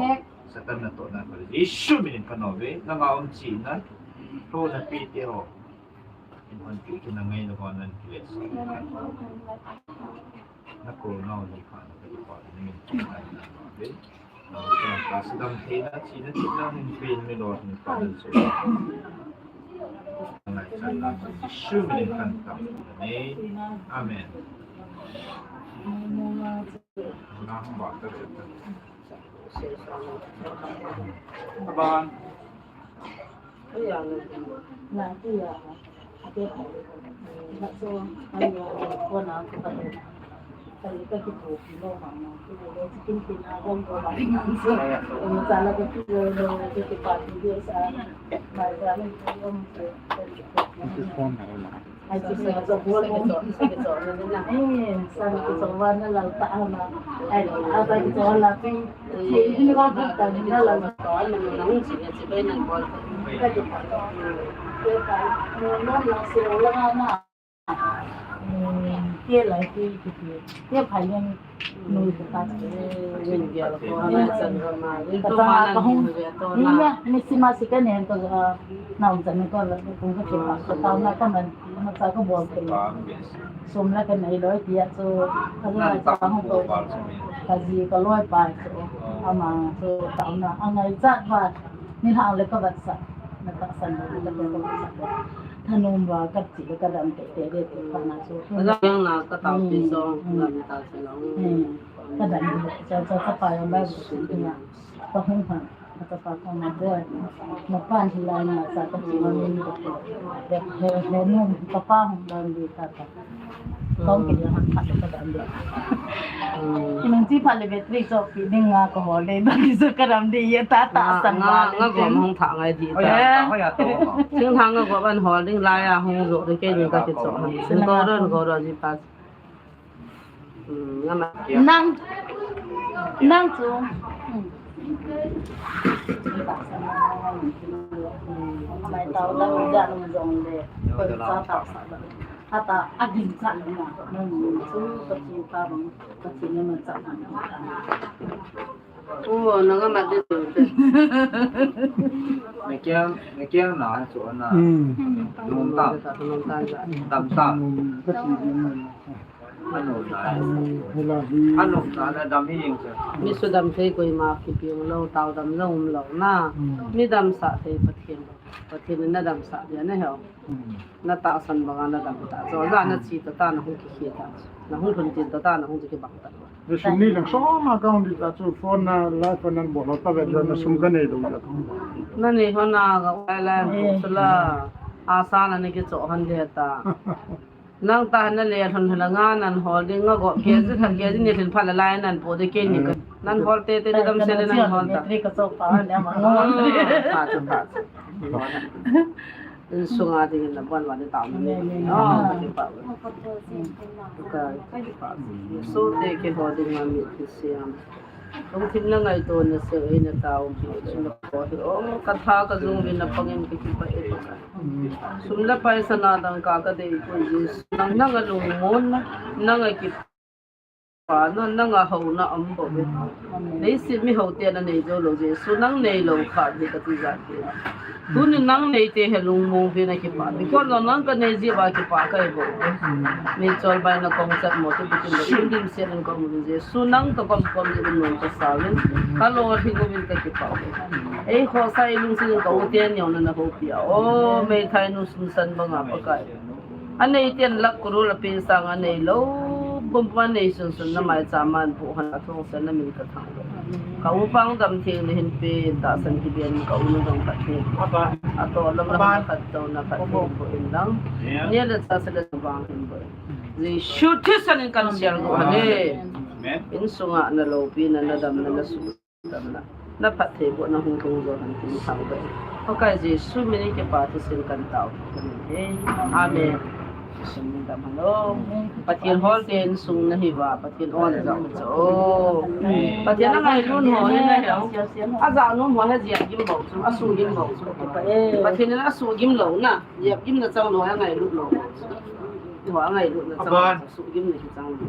Satan natohna pha le Jesu min in kano ve. Nanga um chihna, lhohna pi te ho. In hon pi kina ngai na hon nan kile sa. Na ko nau ni pha na ka pa ni min kano ve. Ka sadam theina, chihna, chihna, hin pen mi lou, hin pa nan so. Ngai chan na, Jesu min in kan tam na ni. Amen. Na hamba ta ta. Aban. Sum la ka nei loi tia chu, ka la cha hung to, ka ji ka loi pa chu, ama chu taona angaichat va, ni hang le ka vatsah, na tahsan le ka vatsah. Thanom va ka chi le ka dam te te de te pa na chu. Ka dam na ka tao pi so, dam ta chu lo. Ka dam le cha cha ka pa yang ba chu na. Ka hung hang. Ka pa ka ma boy. Ma pan hi lai ma sa ka chi ma min ko. He he he nu ka pa hung dan di ka ka. Kong ki la ha ka ka dan di. Ki nung chi pha le battery cho pi ding nga ko ho le ba ki so ka ram di ya ta ta san nga ba nga le go tin. Hung tha ngai di ta. Sing tha nga go ban ho ding la ya hung zo de ke ni ka ki cho. Sing ko ron ko ro ji pa. Nang, nang chu. Mai tao la ja nung jong le. Ko sa ta sa. Ata a ding sa na. Nang chu ka chu ka bang ka chu na ma cha. Umo, nanga mat de. Nakiang, nakiang na chu na. Hmm. Nung tam. Nung tam. Tam tam. Nung ka ti ni na. Anu na. Hmm, hela hi. Anu na na dam hi jing chu. Mi sudam thei koima kipiang lou, tao dam lou um lou na. Hmm. Mi damsah thei Pathen. Pathen in nadamsah dia na he. Hmm. Na tahsan banga nadam ta. Chu ja na chi ta ta na hung kikhel ta. Na hung lhun tin ta ta na hung kibang ta. Na sum ni lang som a ka hung di ta chu phone na live phone nan bol ta ve na sum ka nei lou ya. Na nei ho na ka lai lai ho chu la. Asa na ni kicho han de ta. Nang ta na le lhun lhun la nga nan hol ding nga go ke ji khat ke ji ni lhin pha la lai nan po de ke ni ka. Nan hol te te dam se le nan hol ta. Ka so pa le ma. Pha chu pha chu. Sunga ding na bon wa de ta ni. Oh, ka pa. Ka pa. So te ke ho ding ma mi ki siam. Lungthim le ngaito na seh in na tao, sum le pai hi, oh, ka tha ka jung uvin na pangin ka kipah e Pakai. Sum le pai sana dangka ka dei poi Jesu. Nang, nang a lungmon na, nang a kipana, nang a houna um bou ve. Leiset mi ho te na nei jou lou Jesu, nang nei lou kha di ka ti ja ke. Tuni nang nei te he lungmong ve na kipah. Because nang ka nei ji ba kipah ka hi bou. Mi chol bai na kong chat mo tu bikin lo. Dim dim sian in kong uvin Jesu nang to kom kom ji in nong ka sa uvin. Ka lo hi uvin ka kipah. Ei khosa ei lungsin ka u te neo na na ho pia. O mei thai nu sun san banga Pakai. Anei ten lakh crore a pen sang anei lou, bom bom anei sun sun na maicham a an pu han a thong sen na min ka thang lou. Ka u pang dam theng na hin pen, tahsan kibian ka u na dong khat theng. Atoh lom na khat to na khat theng ko in lang. Nia le cha se le vang hin ko. Jesu thisan in kan sial ko hale. Amen. Insunga na loupi na na dam na na su. Na phattheibohna hung lhung jo hen tin thangvah e. Pakai Jesu min in kipa thusim kan tao. Amen. Thusim min dam hen o. Pathen holte insung nahi uva, Pathen o na jao cho. Pathen angailut ho hi nahi o. Ajao nom ho hi jep gim bou chu, asuh gim bou chu. Pathen in asuh gim lou na, jep gim na chang lou hi angailut lou. Ho angailut na chang lou, asuh gim na kichang lou.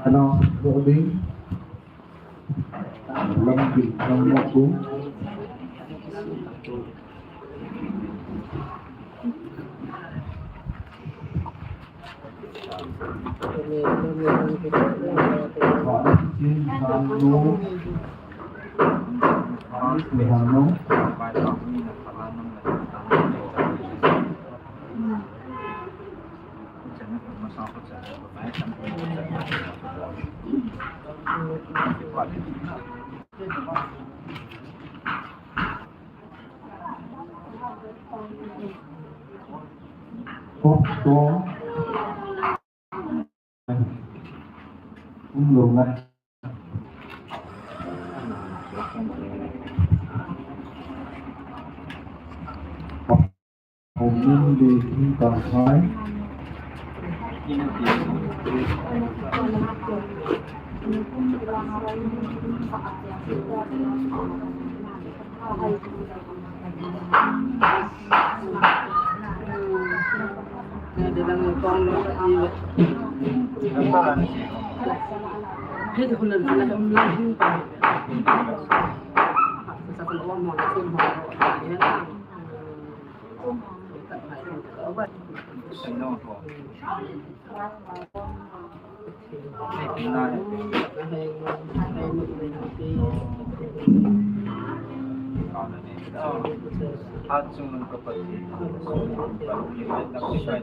Ano, loading. Lampi, lampi ko.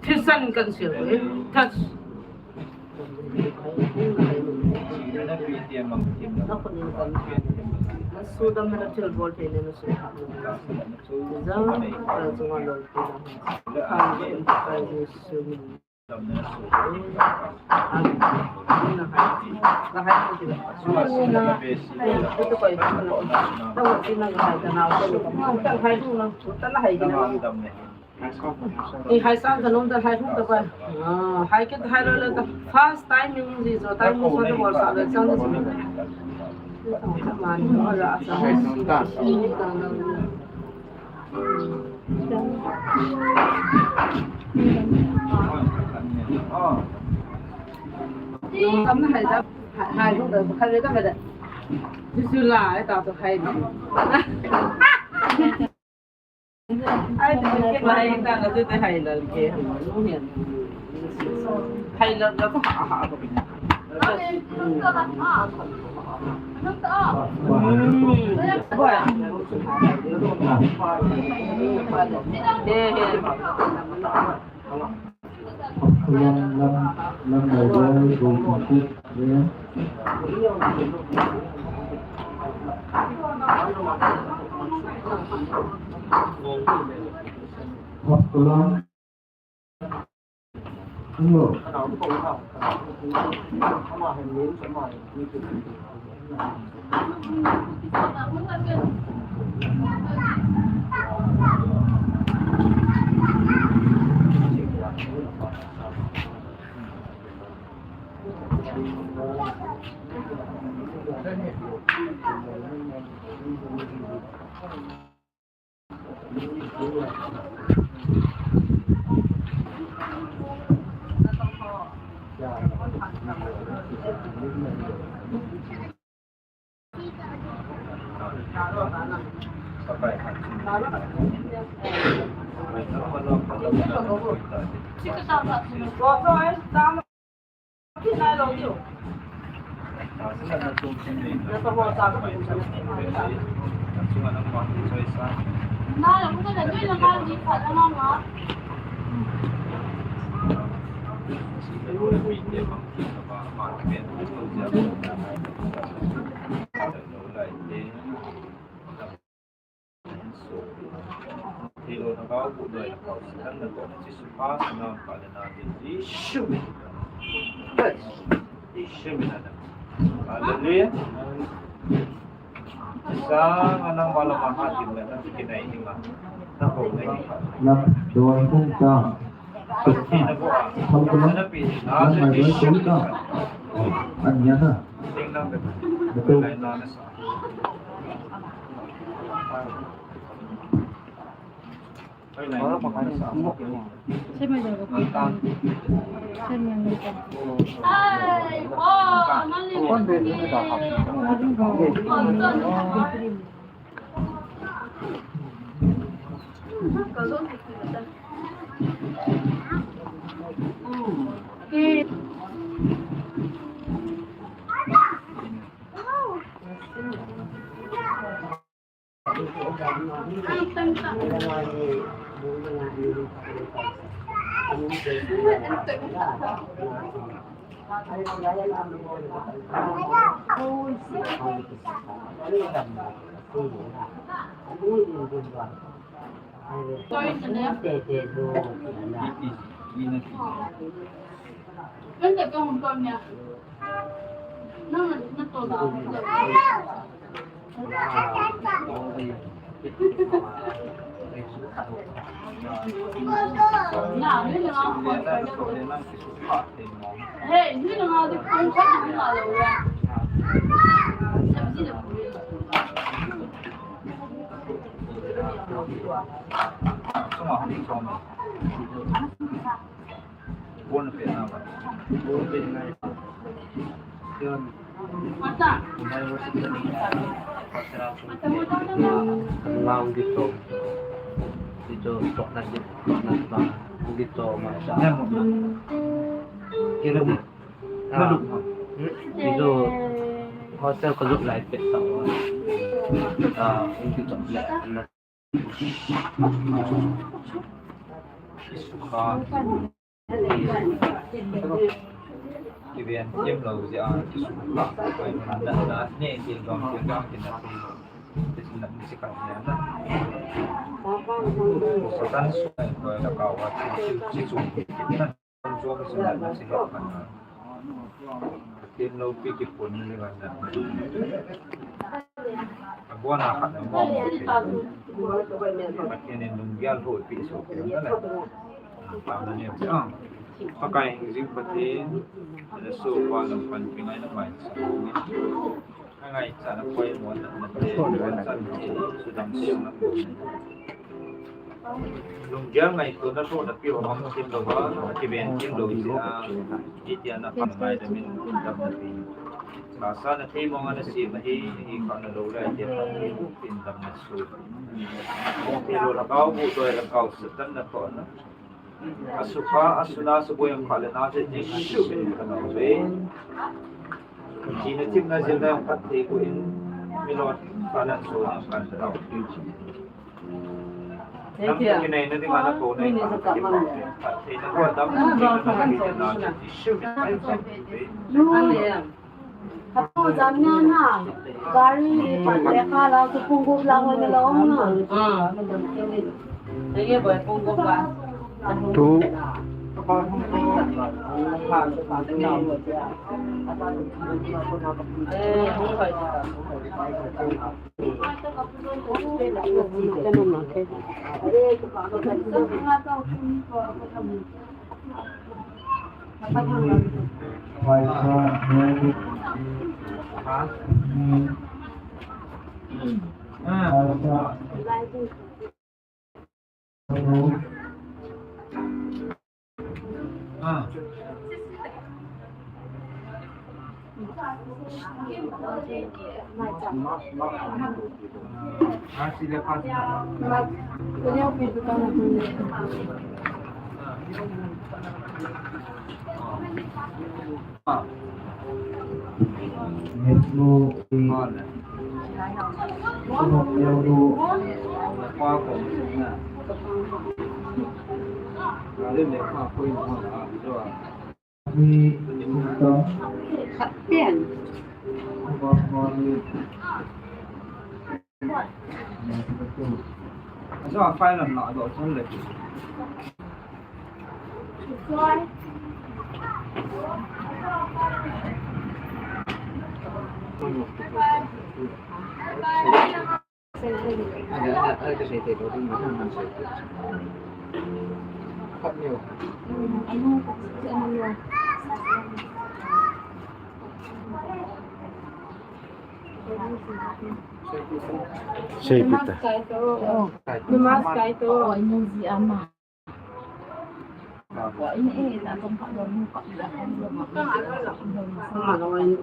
Thisan kan sil e. Thas. Na khut in kan. Na sudam na thil bol thei na na sudam. Jang, ka chunga lo ti na. Ka Jesu min. Hai sang ka nom ta hai hung ta ba. Ah, hai kit hai lo le ta. First time in ji jo time in so ta bol sa le sang ji. Man, ala sa. Kam na hai da, hai, hai, hai, hai, hai da, hai da. Sisi la, ai ta to hai. Ai, te ke lai ta na te hai la ke, ha, no, no, hai la la ko ha ha ko. Hallelujah. Sang anang wala maha din la na kinai ni ma. Na ko na ni. Lam doi kung ta. Thal ko na. Lam mai doi kung ta. An ya na. Betul. Mau dito. Dito, sok na dito. Dito, masa. Kira mo. Dito, hotel ko look like it. Ah, dito, Kisuka. Kiven kim lou jeh a kisuka. Koi na na ne til dom til dom kin na til. Tis na ni sika ni na. Satan su koi la ka wa ti ti su. Pathen loupi kipun ni vang na. Abon a khat na mo mo. Pathen in lunggel hoipi sopi na le. Pam na ni a. Pakai jing Pathen. Ada so pa lam pan pingai na mai. Ngai cha na koi mo na. Sudam siang na. Lunggel ngaitona lhona pi ho hung kim louva, kiven kim lou jeh a, hitia na pang ngai le min damna pi. Lasa na thei mong ana sem ahi, hi kha na lou le, hitia pang thei bu pin damna su. Mong thei lou lhagao bu doi lhagao Satan na thohna. Asukha, asuna, suboi ang kha le na te Jesu min ka nau ve. Thina thimna jilna ang phatthei bu in, milou kha na su ang kan tau. Nang kinaina dinga na ko na i phatthei na ko dam, na ko na Jesu min ka nau ve. Amen. Kapu jam nia na, gari le kha la, tu pung gup la ho na la um na. Ah. Lagi boy, pung gup la. Tu. Eh, pung gup. Seipita. Namaskar to. Namaskar to. Ama,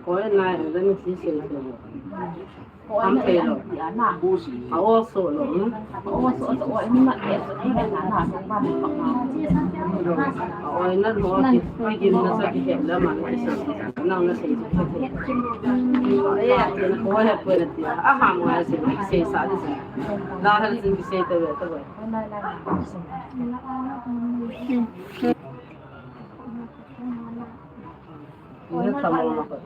ko en lai, den si se. Am pe lo. A o so lo. A o na lo ki, ki gim na sa ki ke la ma ki sa. Na na se. Ai ya, ko ya ko na ti. A ha mo ya se, se sa di se. Na ha se ki se te ve te ve. Ni ta mo ma ko.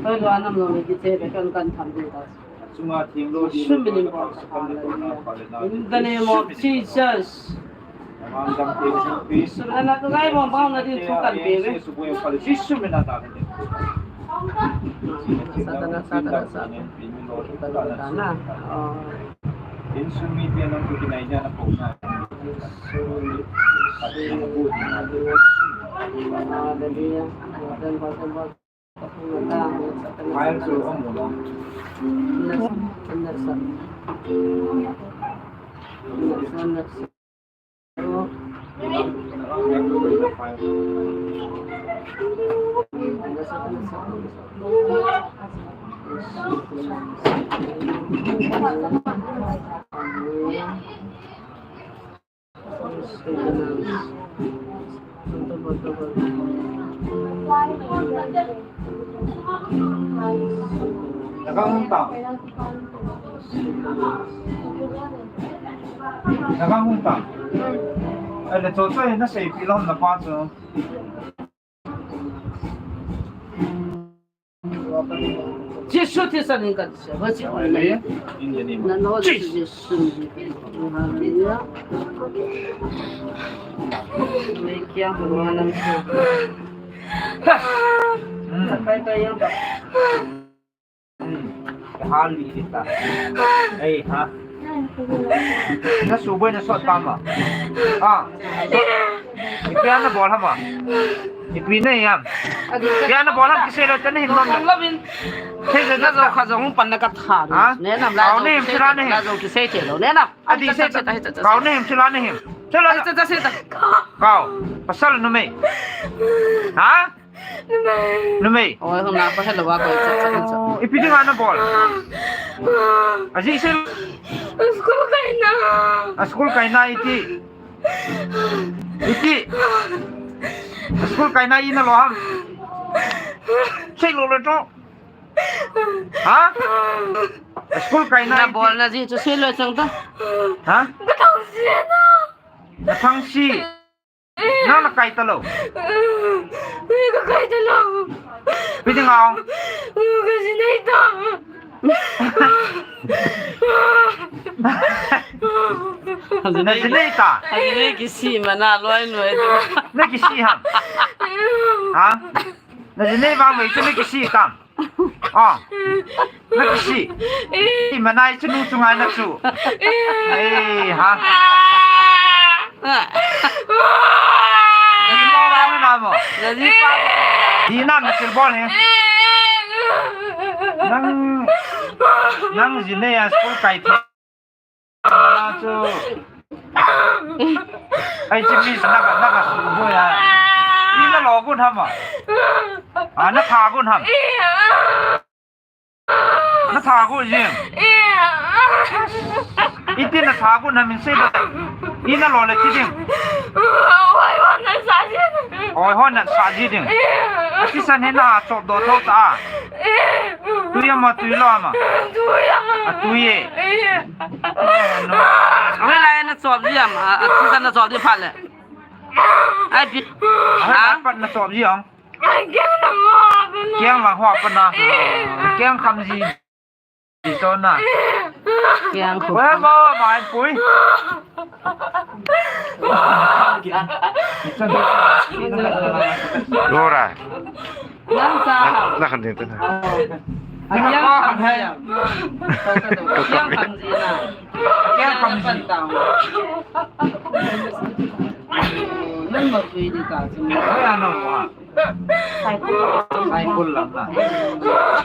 Hoi, lua nam lo ni kiche be kan kan tham ding ta. Sum min in bol ta. In the name of Jesus. Sum na na ka gai mo bang na din thu kan be be. Satana, Satana, Satana. Satana. Oh. Hallelujah. Nagang hung tam. Nagang hung tam. Ai, le cho cho na sei pi lom na pa cho. Jesu Christa min in kasei. Hallelujah. In the name of Jesus. Hallelujah. Hmm. Hallelujah. Ei, ha. Na suboi na sot pa ma. Ah. Ipi ana bol ham a? Ipi na ham? Ipi ana bol ham kisei lou tah na hin nom. Thei na jo kha jong pan na ka tha. Ha? Ne nam la. Kau ne him sila ne him. La jo kisei thei lou. Ne nam. Adi sei ta. Kau ne him sila ne him. Sila. Kau. Pasal numei. Ha? Numei. Oi, hung na pa hello wa ko cha cha cha. Ipi dinga na bol? Aji sei. School kaina. A school kaina iti. Iti. School kaina ina lou ham. Sei lou lou to. Ha? School kaina iti. Na bol na ji chu sei lou chang ta. Ha? Ka thang si na. Na thang si. Nang na kai talou. Ka kai talou. Ipi dinga? Ka ji nei ta. Na ji nei ta. Ka ji nei kisih mana loi noi. Na kisih ham? Ha? Na ji nei vang mai chu na kisih tam. Ah. Na kisih. Ima nai chu nu chu ngai na chu. Ei, ha. Na ji mo ba na mo. Na ji pa. Di na na sil bol he. Nang, nang ji nei a school kai the. Na chu. Ai, chi mi sa na ka, na ka su bo ya. Ina lo gun ham a. A, na tha gun ham. Na tha gun jing. Iti na tha gun ham in sei ba. Ina lo le chi ding. Oi, hon na sa ji ding. Oi, hon na sa ji ding. Ati san he na chop do tho ta. Tui ama, tui lou ama. Tui ama. A tui e. Oi, lai na chop ji ama. A, a, tui san na chop ji pha le. Ai, pi. A, ha? Pat na chop ji ang. Kiang lang hoa pa na. Kiang kham ji. Ji to na. Kiang khu. Wa ma, ma, pui. Lora. Nang sa. Na, na kan din ta na. A kiang kham hai. Kiang kham ji na. Kiang kham ji. Nang ma pui di ta. Ai, ano mo. Cycle lang na.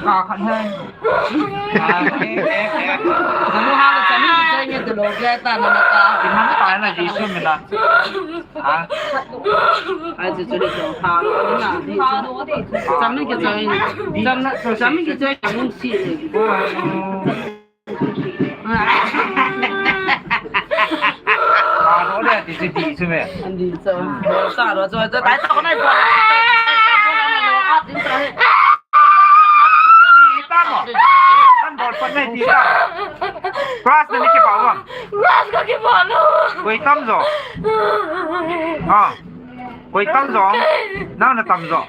Kakan hai. Ah, eh, eh, eh. Nanu hala chami kichoi nge telo kya ta na na ka. Imam ta na Jisu mina. Ha? Ai, Jisu ni to. Ha, na. Chami kichoi. Cham na, chami kichoi cham si. Aro le, ti si ti si me. Andi sa. Sa ro, so, so, tai to na. Ti ta mo. Nan bol pa ne ti ta. Class na ni ke pa wa. Class ka ke pa lo. Koi tam jo. Ha. Koi tam jong, nang na tam jo.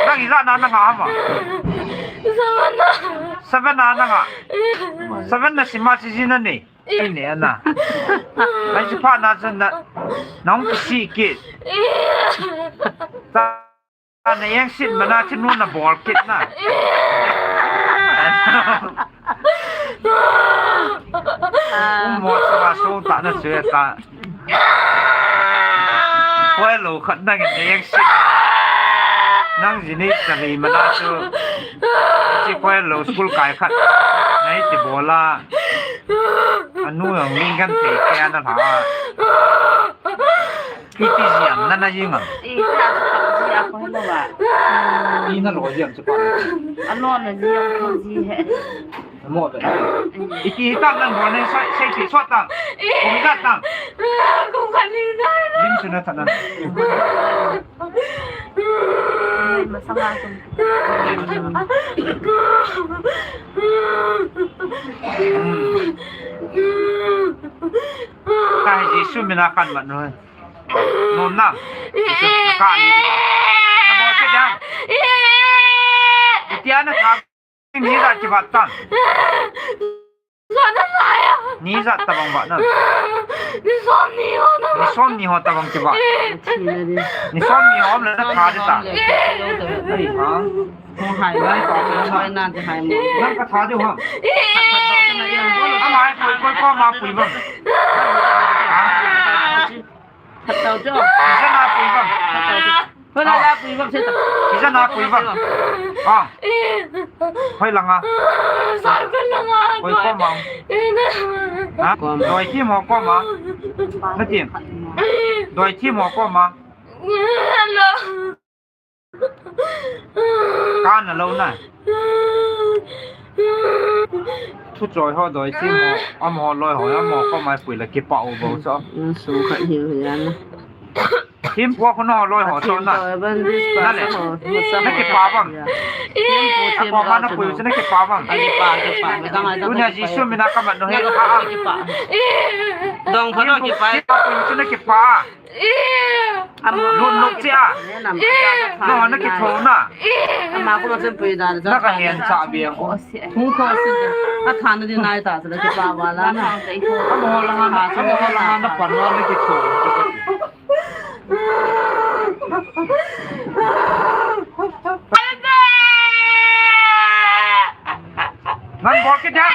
Nang ijat na na ngah ham a? Seven na. Seven na na ngah. Seven na sima chi ji na ni. Ai ne na. Ai chi pha na chan na. Nang kisih kit. Ta na yang sit mana chi nu na bol kit na. Um mo sa so ta na che ta. Khoi lo khat nang in neng si. Nang ji nei ta nei mana chu. Chi khoi lo school kai khat. Nei ti bola. Anu ang ling kan te ke ana tha. Iti jiam na na jing am. Ina lo jiam chu pa. Alo na jiam ko ji he. Mo ta. Iti tam nan bol nei sai sai ti sot tam. Kum kat tam. Kum kat ni na. Lim chu na ta na. Ai, masanga tum. Ka hi Jesu mina kan mat nu. Nom na. Jesu ka ni. Na bol ke jam. Itia na tha. Ni da ki bat tan. Ni jat tabang ba na. Ni som ni ho na. Ni som ni ho tabang ki ba. Ni som ni ho na tha de ta. Ai ha. Ko hai lai ko na na de hai mo. Nang ka tha de ha. Ama hai koi koi ko ma pui ba. Khat tau cho. Kisa na pui ba. Khat tau cho. Hoi la la pui bang se ta. Kisa na pui bang. Ah. Hoi langa. Sa ko langa. Hoi ko ma. Ha? Ko ma. Doi thim ho ko ma. Na thim. Doi thim ho ko ma. Ka na lo na. Thu choi ho doi thim ho. Am ho loi ho. Am ho ko mai pui la kipa u bo cho. Su khat hiu hiu na. Thim pua khu no loi ho to na. Na le. Na kipa bang. Thim pu thim ko ma na pui chu na kipa bang. Kipa, kipa. Tunia Jesu mina ka mat nu he. Kipa. Dong pha no kipa. Thim pua chu na kipa. Lut nuk che a. No na kitho na. Ama ko ma chen pui da. Na ka hen cha biang ko. Hung ko si. A tha na di nai ta sa kipa ba la na. Amo langa na. Amo langa na pan na kitho. Ngan bol kit da.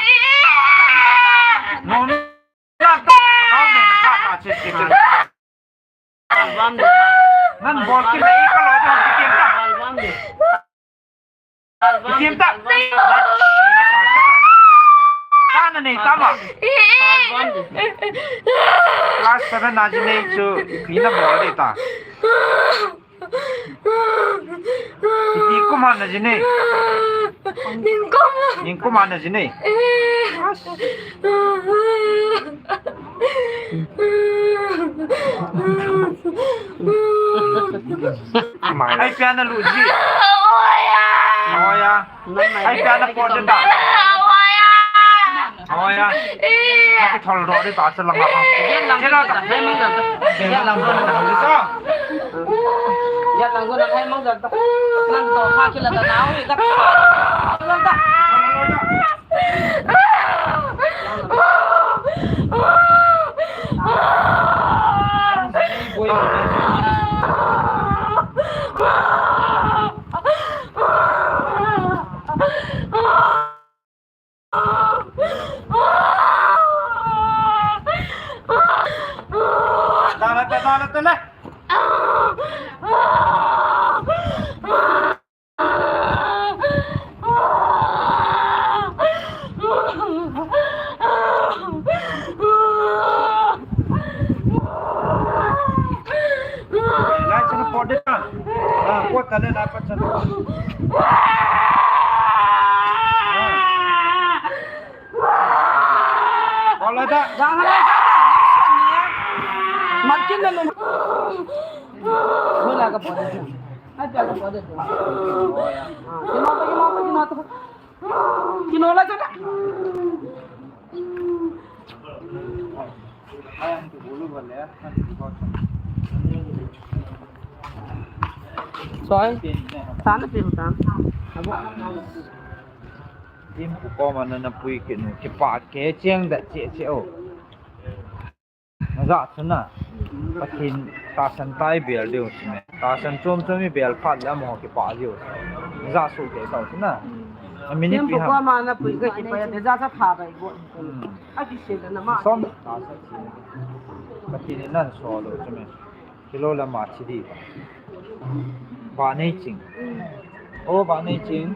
Ngan bol kit da, i ka lo da, i kim ta. I kim ta. Ka na nei ta ma. Class seven na ji nei chu, i na bol de ta. Iti kum ham na ji nei? Ning kum. Ning kum ham na ji nei? Ai pia na lu ji. Oya. Oya. Ai pia na pot de ta. Oya. Na kithol doh di ta, sa langa. Yen lang. Yen lang. Yen lang. Yen lang. Yen lang. Yen lang. Yen lang. Yen lang. Lai chana pot de ta. Ah, pot ta le lai pat chana. Ah. Pot lai ta. Mat kin na lum. Wala ka pot de. Ai, ka pot de. Ah, kino ta, kino ta, kino ta. Kino la chana. Soi. Tan na pin tan. Abo. Thim pu koma na na pui kit nu. Kipa ke cheng da che che o. Na ja chu na. Pathen tahsan tah i bel diu chu ne. Tahsan chom chom i bel phat le amaho kipah diu. Na ja su kei tau chu na. A minute. Thim pu koma na pui ka kipah ya de ja sa pha bai bo. Hmm. A ki se le na ma. Som tahsan chu. Pathen in nan so lo chu ne. Kilo le ma chi di. Ba nei ching. O ba nei ching.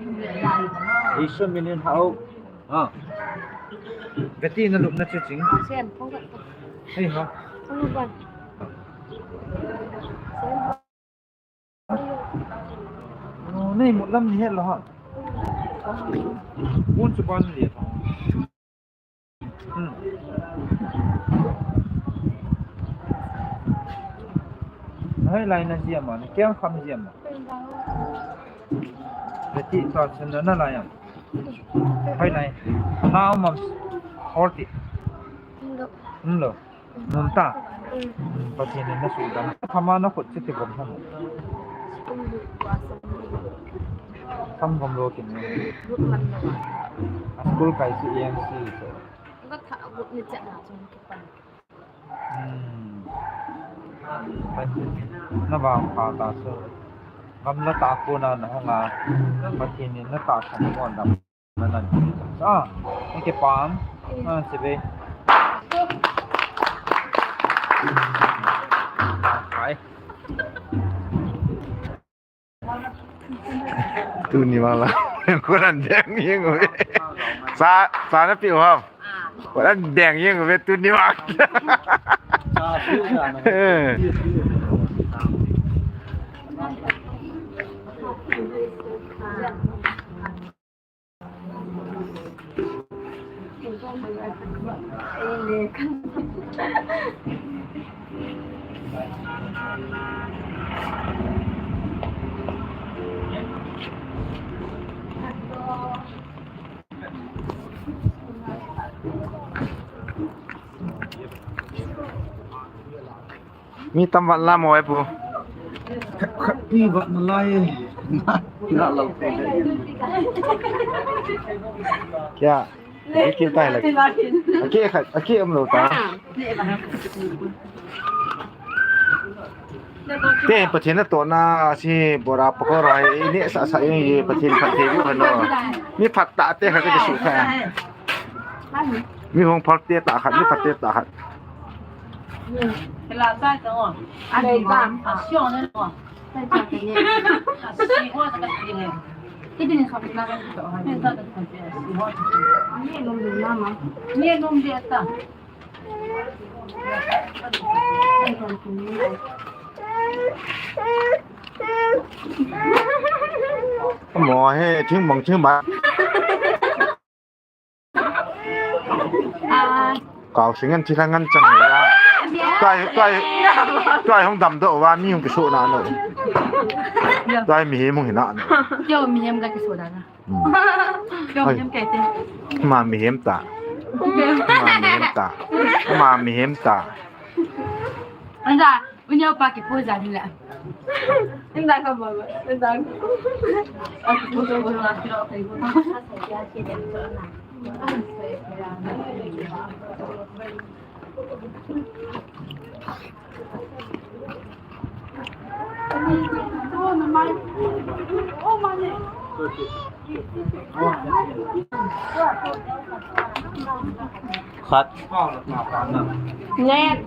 Isu minin hao. Ha. Gati na lupna chu ching. Sen, phong gat. Hei ha. Phong gat. Sen. O, nei mut lam ni het lo ha. Pun chu ban ni. Hmm. Hoilai na jia ma, na kiang kham jia ma. Beti to chun na lai am. Hoilai. Na um am. Forty. Umlou. Umlou. Umta. Pathen in na suhdam. Khama na khut chu kigom ham. Kham gom lou kin. School kai chu E M C chu. Ka tha gut ni cha na chun kipan. Hmm. Pathen in na vangpha ta chu. Gamla ta kona na hung a. Pathen in na tahsan mo dam. Na nan. Ah, okay, pam. Ah, sibe. Hai. Tuni vang la. Koran deng jeng uve. Sa, sa na piu ham. Koran deng jeng uve tuni vang. Mi tam vat la mo e pu. Khat pi vat na lai. Na lal pe. Kya? Aki tai la. Aki khat, aki umlou ta. Te Pathen natohna si bora pakora hi ne sa sa ye Pathen phatthei bu hano. Mi phat tah te khat ka su kha. Mi hung phat te tah khat, mi phat te tah khat. Kela sai ta o. Alei bam. A siong ne o. Sai ta ne. A si ho ta ka ti ne. Kiti ni som na ka to ha. Ne ta ta ko si ho. Ni nom ni mama. Ni nom de ta. Mo he, thing bang, thing bang. Kau singan thila ngan chang la. Kai, kai, kai hung dam do wa mi hung kisu na no. Kai mi hung hina no. Kyo mi hem ka kisu da na. Hmm. Kyo mi hem kai te. Ma mi hem ta. Ma mi hem ta. Ma mi hem ta. Anda. Unya pa ki po jan la. Inda ka ba, inda. Khat. Nget.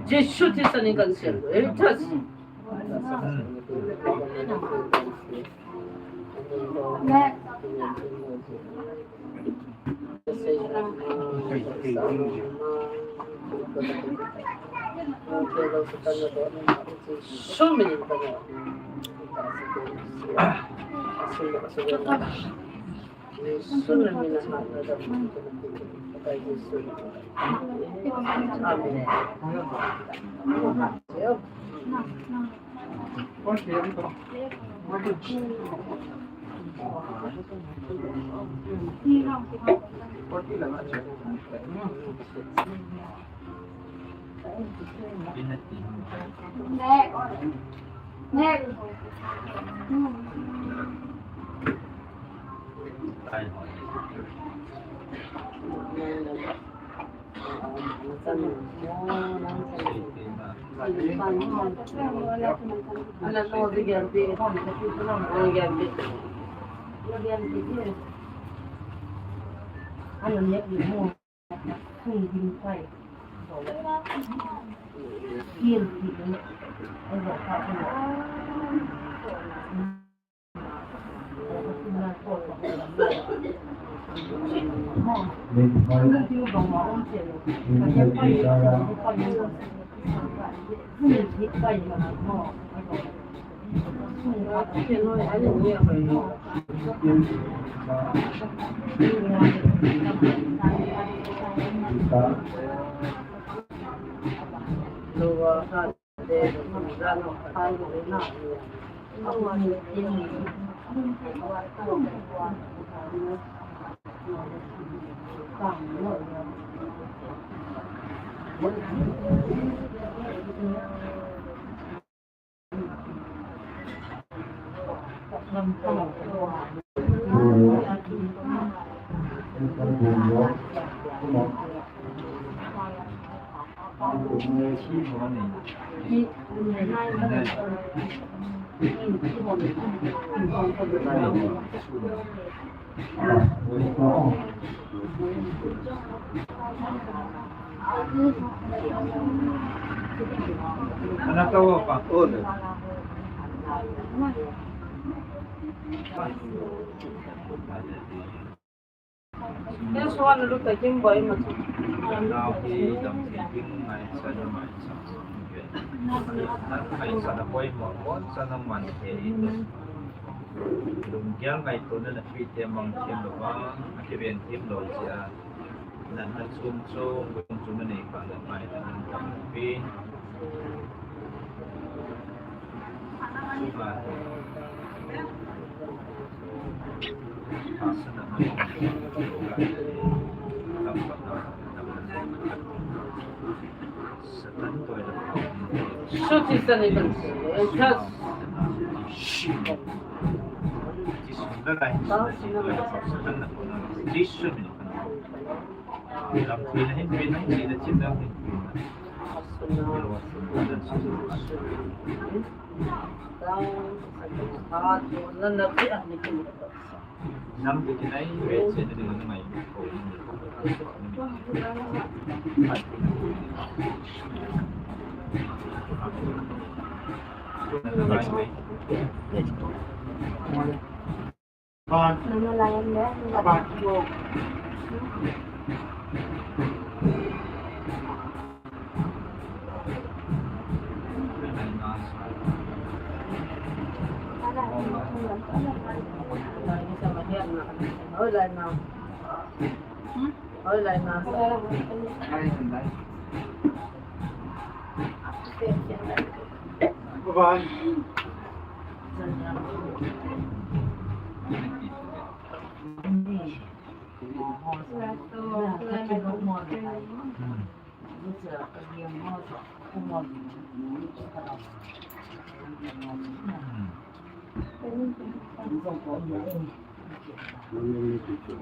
Jesu Christ ni kan sel. Eh, tas. So many. Lunggel ngaitona napeh teng mang them louva, akiven them lou jeh a. Natna chom chom, chom chom nanei phat le ngaitona nape. Satan toh le. Satan toh le. Satan toh le.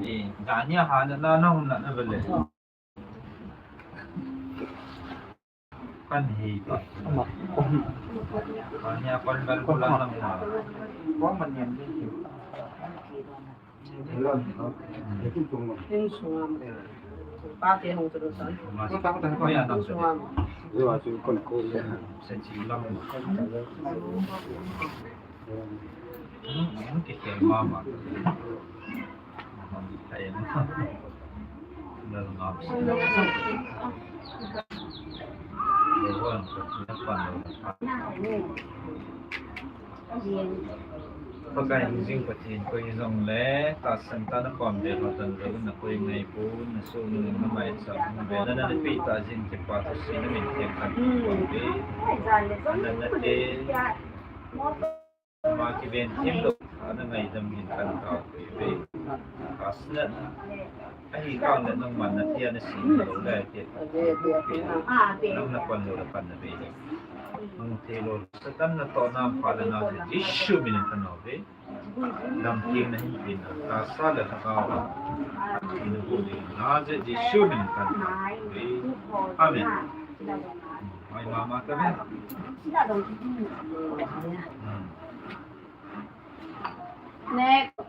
Eh, dania ha na na na hum na na bele. Kan hei pa. Dania kan bal bulan na hum. Kong man yan din. Insung am. Pate hong tu san. Insung am. Pakai hing jing Pathen koi jong le, tahsan tah na pom ve, hotan ve, na koi ngai pon, na soh na ngai, na mai sa hung ve, na na pe ta jing kipa thusim na min theng kan pom ve. Ana na te, ma kiven thim lou, ana ngaidam jing kan tao ve. Tahsan na, ahi kang le nangman na tia na sin na lou le te. Nang na pon lou le pan na ve. Nang thei lou, Satan na toh na pha le na Jesu min in kan ve. Lamteng na hin pin a, tahsa le lhagao a, in bu ding na je Jesu min kan ta. Amen. Mai mama ta ve. Hmm. Next.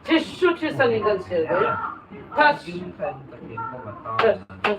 Jesu Christ ni kan sel dai. Tas. Tas, tas.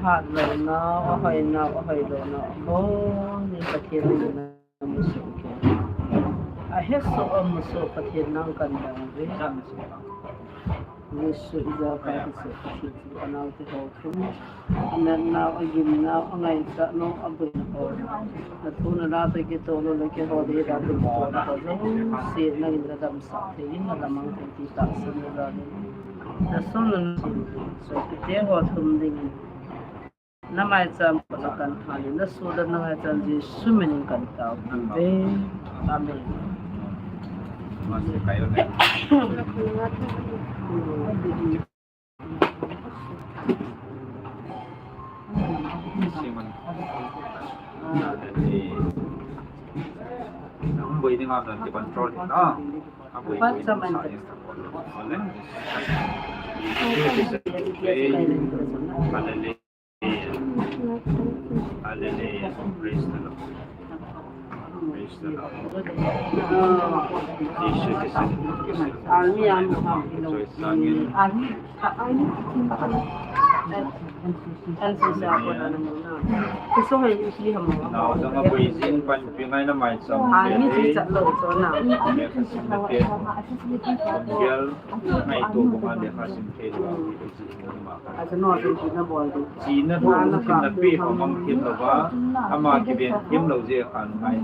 ahat louna, ahoina, ahoilou na, abon in Pathen in na musoh kei. Ahesoh amusoh Pathen nang kan dong uve. Jesu ija pa kisu Pathen chu anao te ho thum. Anatnau, aginnau, angaichatnau, aboinau. Nathu nala toh kitoh lou le keiho ding la toh kitoh lou ho jouse nangin nadamsah thei in, nalamang thei ti tahsan nalai in. Nasoh nasim, sopite ho thum dingin. Namaicham kona kan han in, nasoh dan nangaichan Jesu minin kan tao uve. Amen. Hallelujah. Praise the Lord. Praise the Lord. An si sa ko na mo na. Kiso hai si ha mo. Nau dang a boy jin pan pi ngai na mai chang. Ah, ni si chat lo so na. Me ka sim na ke. Girl, ngai to ko ma le ka sim ke lo. Acha no, kin na bol di. Chi na do, kin na pe ko mang kin lo ba. Ama ki ben kim lo je kan ngai.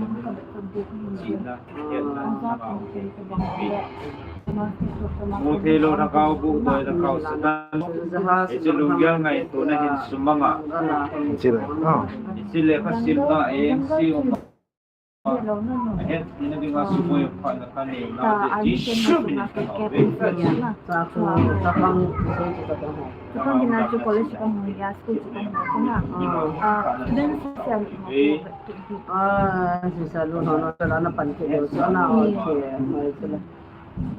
Chi na. Mu thei lou thakao, bu doi thakao, Satan. Hiche lunggel ngaito na hin sumang a. Chile. Ah. Chile ka sim na, M C o. Ahet, ina dinga sumoi pha na ka nei na, Jesu min ka na. Sa ko, sa pang, sa ko, sa pang. Sa pang kina chu college ka mu ya, school chu ka mu na. Ah, student social. Ah, si sa lu no no la na pan ke lo sa na o ke mai sa la.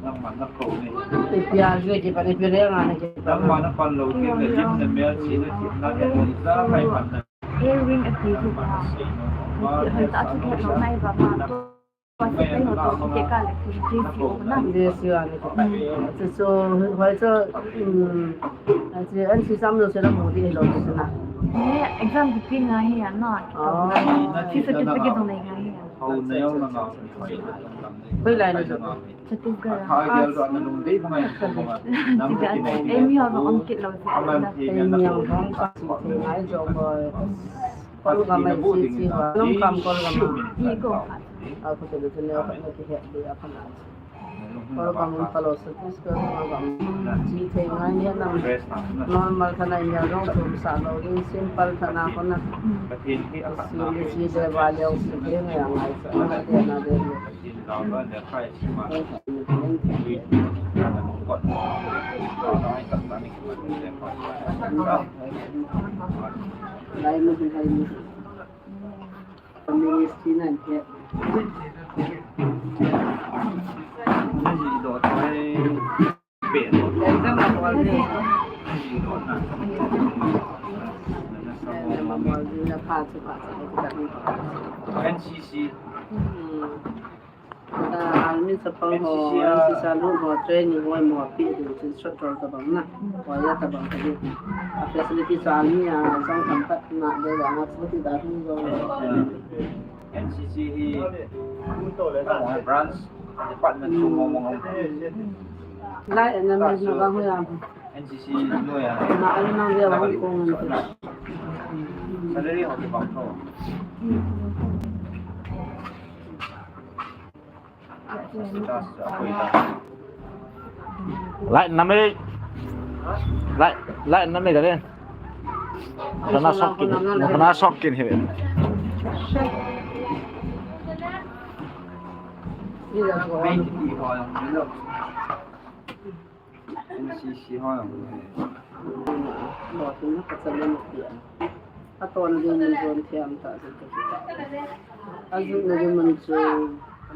Nangma na ko ni. Ti pia ju ki pan pia le nga na ki pan. Nangma na pan lo ni le lim na mel si na ki na ni sa kai pan na. Earring a ti ju. Hoi ta chu ke lo nai ba ma. Pa si pe ho to ke ka le ki ji si o na. Ji si a ni ki pan. So, so, hoi so, um, a si an si sam lo se la mu di lo se na. Ni exam ki pin na hi ya na. Oh. Ki certificate dong na hi ya. Hau na yau na nga. Hoilai na. Chhattisgarh. Emi ho jong um kit lou jeh na. Emi ho jong ka si thei ngai jong boi. Kolgam a si si ho. Lungkham Kolgam a. I ko kha. A ko te le ne ka ki he de a kana. Kolgam um ka lou Chhattisgarh Kolgam. Si thei ngai ni na. Normal thana imi jong thum sa lou ding, simple thana ko na. Si si de va leu si thei ngai ngai sa na de na de. Lai mu, lai mu. Ministry nan ke. Exam la bol ni. Exam la bol ni, la pha chu pha chu. N C C. Hmm. Ah, army chapang ho, N C C a. N C C a lut ho, training ho, mo pi du, instructor tabang na. Ho ya tabang ka di. A facility cha army a, jong tam pat na de, wa na facility da hu jong. N C C hi, mo branch, department chu mo mo ngam. Lai, na me na bang ho ya. N C C noi a. Na, ai na ya bang ko ngam. Salary ho ki bang ko. Lai, nam e. Lai, lai, nam e, dale. Kana sokin, kana sokin hi. N C C ho. Lo tin na ka chale na pia. A ton ding mun jon thiam ta jin ka. A jun na ding mun chu, a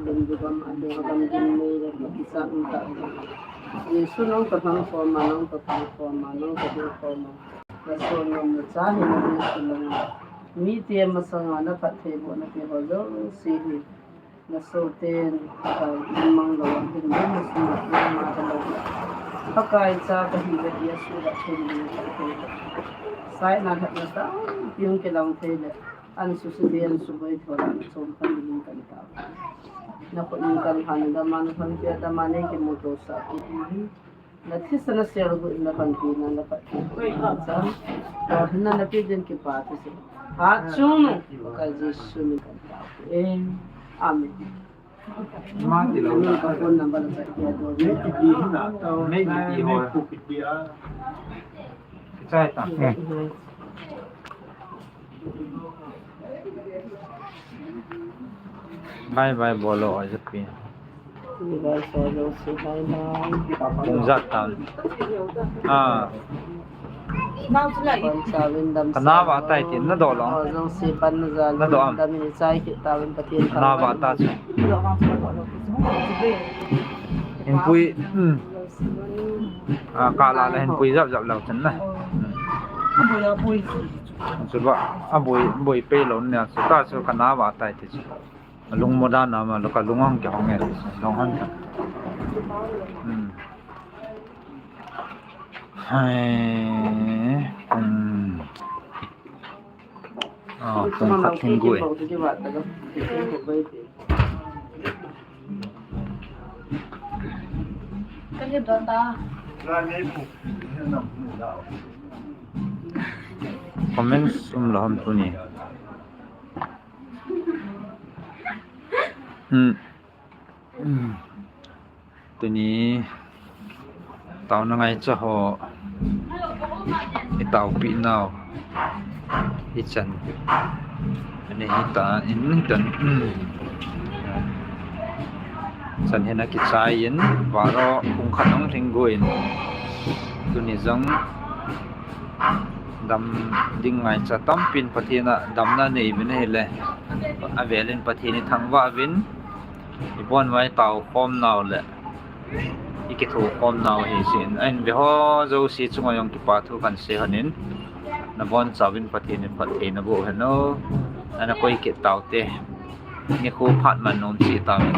lum du gam, a ding gam ding nei le ki sa um ta. Jesu nong ka thang ko ma, nong ka thang ko ma, nong ka ding ko ma. Na so nong na cha hi na ding su lang. Mi te masanga na phattheibohna te ho jouse hi. Na soten, ah, in mang lou, hin ding na sum na ma ta lou. Pakai cha ka hi le, Jesu la thei ding ka thei. Sai na hat na ta, piung ke lang thei le. An su su te, an su boi tho la, na chom kan ding kan ta. Na ko in kan han da man han ke da man ke mo to sa ki. Na thisa na sel gu na kan pi na na pa. Sa. To na na pi den ki pa ti se. Ha chung nu. Ka Jesu min kan ta. Amen. Amen. Ma ti lo. Ka phone number sa ki do. Me ki ti na. Me ki ti ho. Ki chai ta. Bye bye bolo, Japi. Bye bye, so, so, bye bye. Kung jat tan. Ah. Pan sa win dam. Kana sa ba tai tin na do lo. Oh, jong si pan na ja. Na do am. Dam ni chai ki ta win Pathen. Kana ba ta chu. Hin pui. Hmm. Ah, ka la la hin pui jap jap lo chan na. Hmm. Chuba, a boi, boi pe lo nia, chuta chu kana va tai ti chu. Lung mo dan na ma, lo ka lung hong ke hong e, hong hong. Hmm. Hai. Ah, pung khat hin gui. Comments um la ham tuni. Hmm. Hmm. Tuni taona ngaicha ho i taopi nau i chan ani hita in tan, um, chan hina kichai in varo pung khat hung lhing guin tuni jong dam ding ngaicha tampin Pathen a damna nei vin ahile avelin Pathen i thangvah vin i bon vai tao khom nau le i kitho khom nau hi sin. Ahin ve ho jouse chunga jong kipa thu kan sei hon in, na bon chauvin Pathen in phatthei na boh hen o. Ana koi kit taute. Nikho phat man nom cheh tauvin.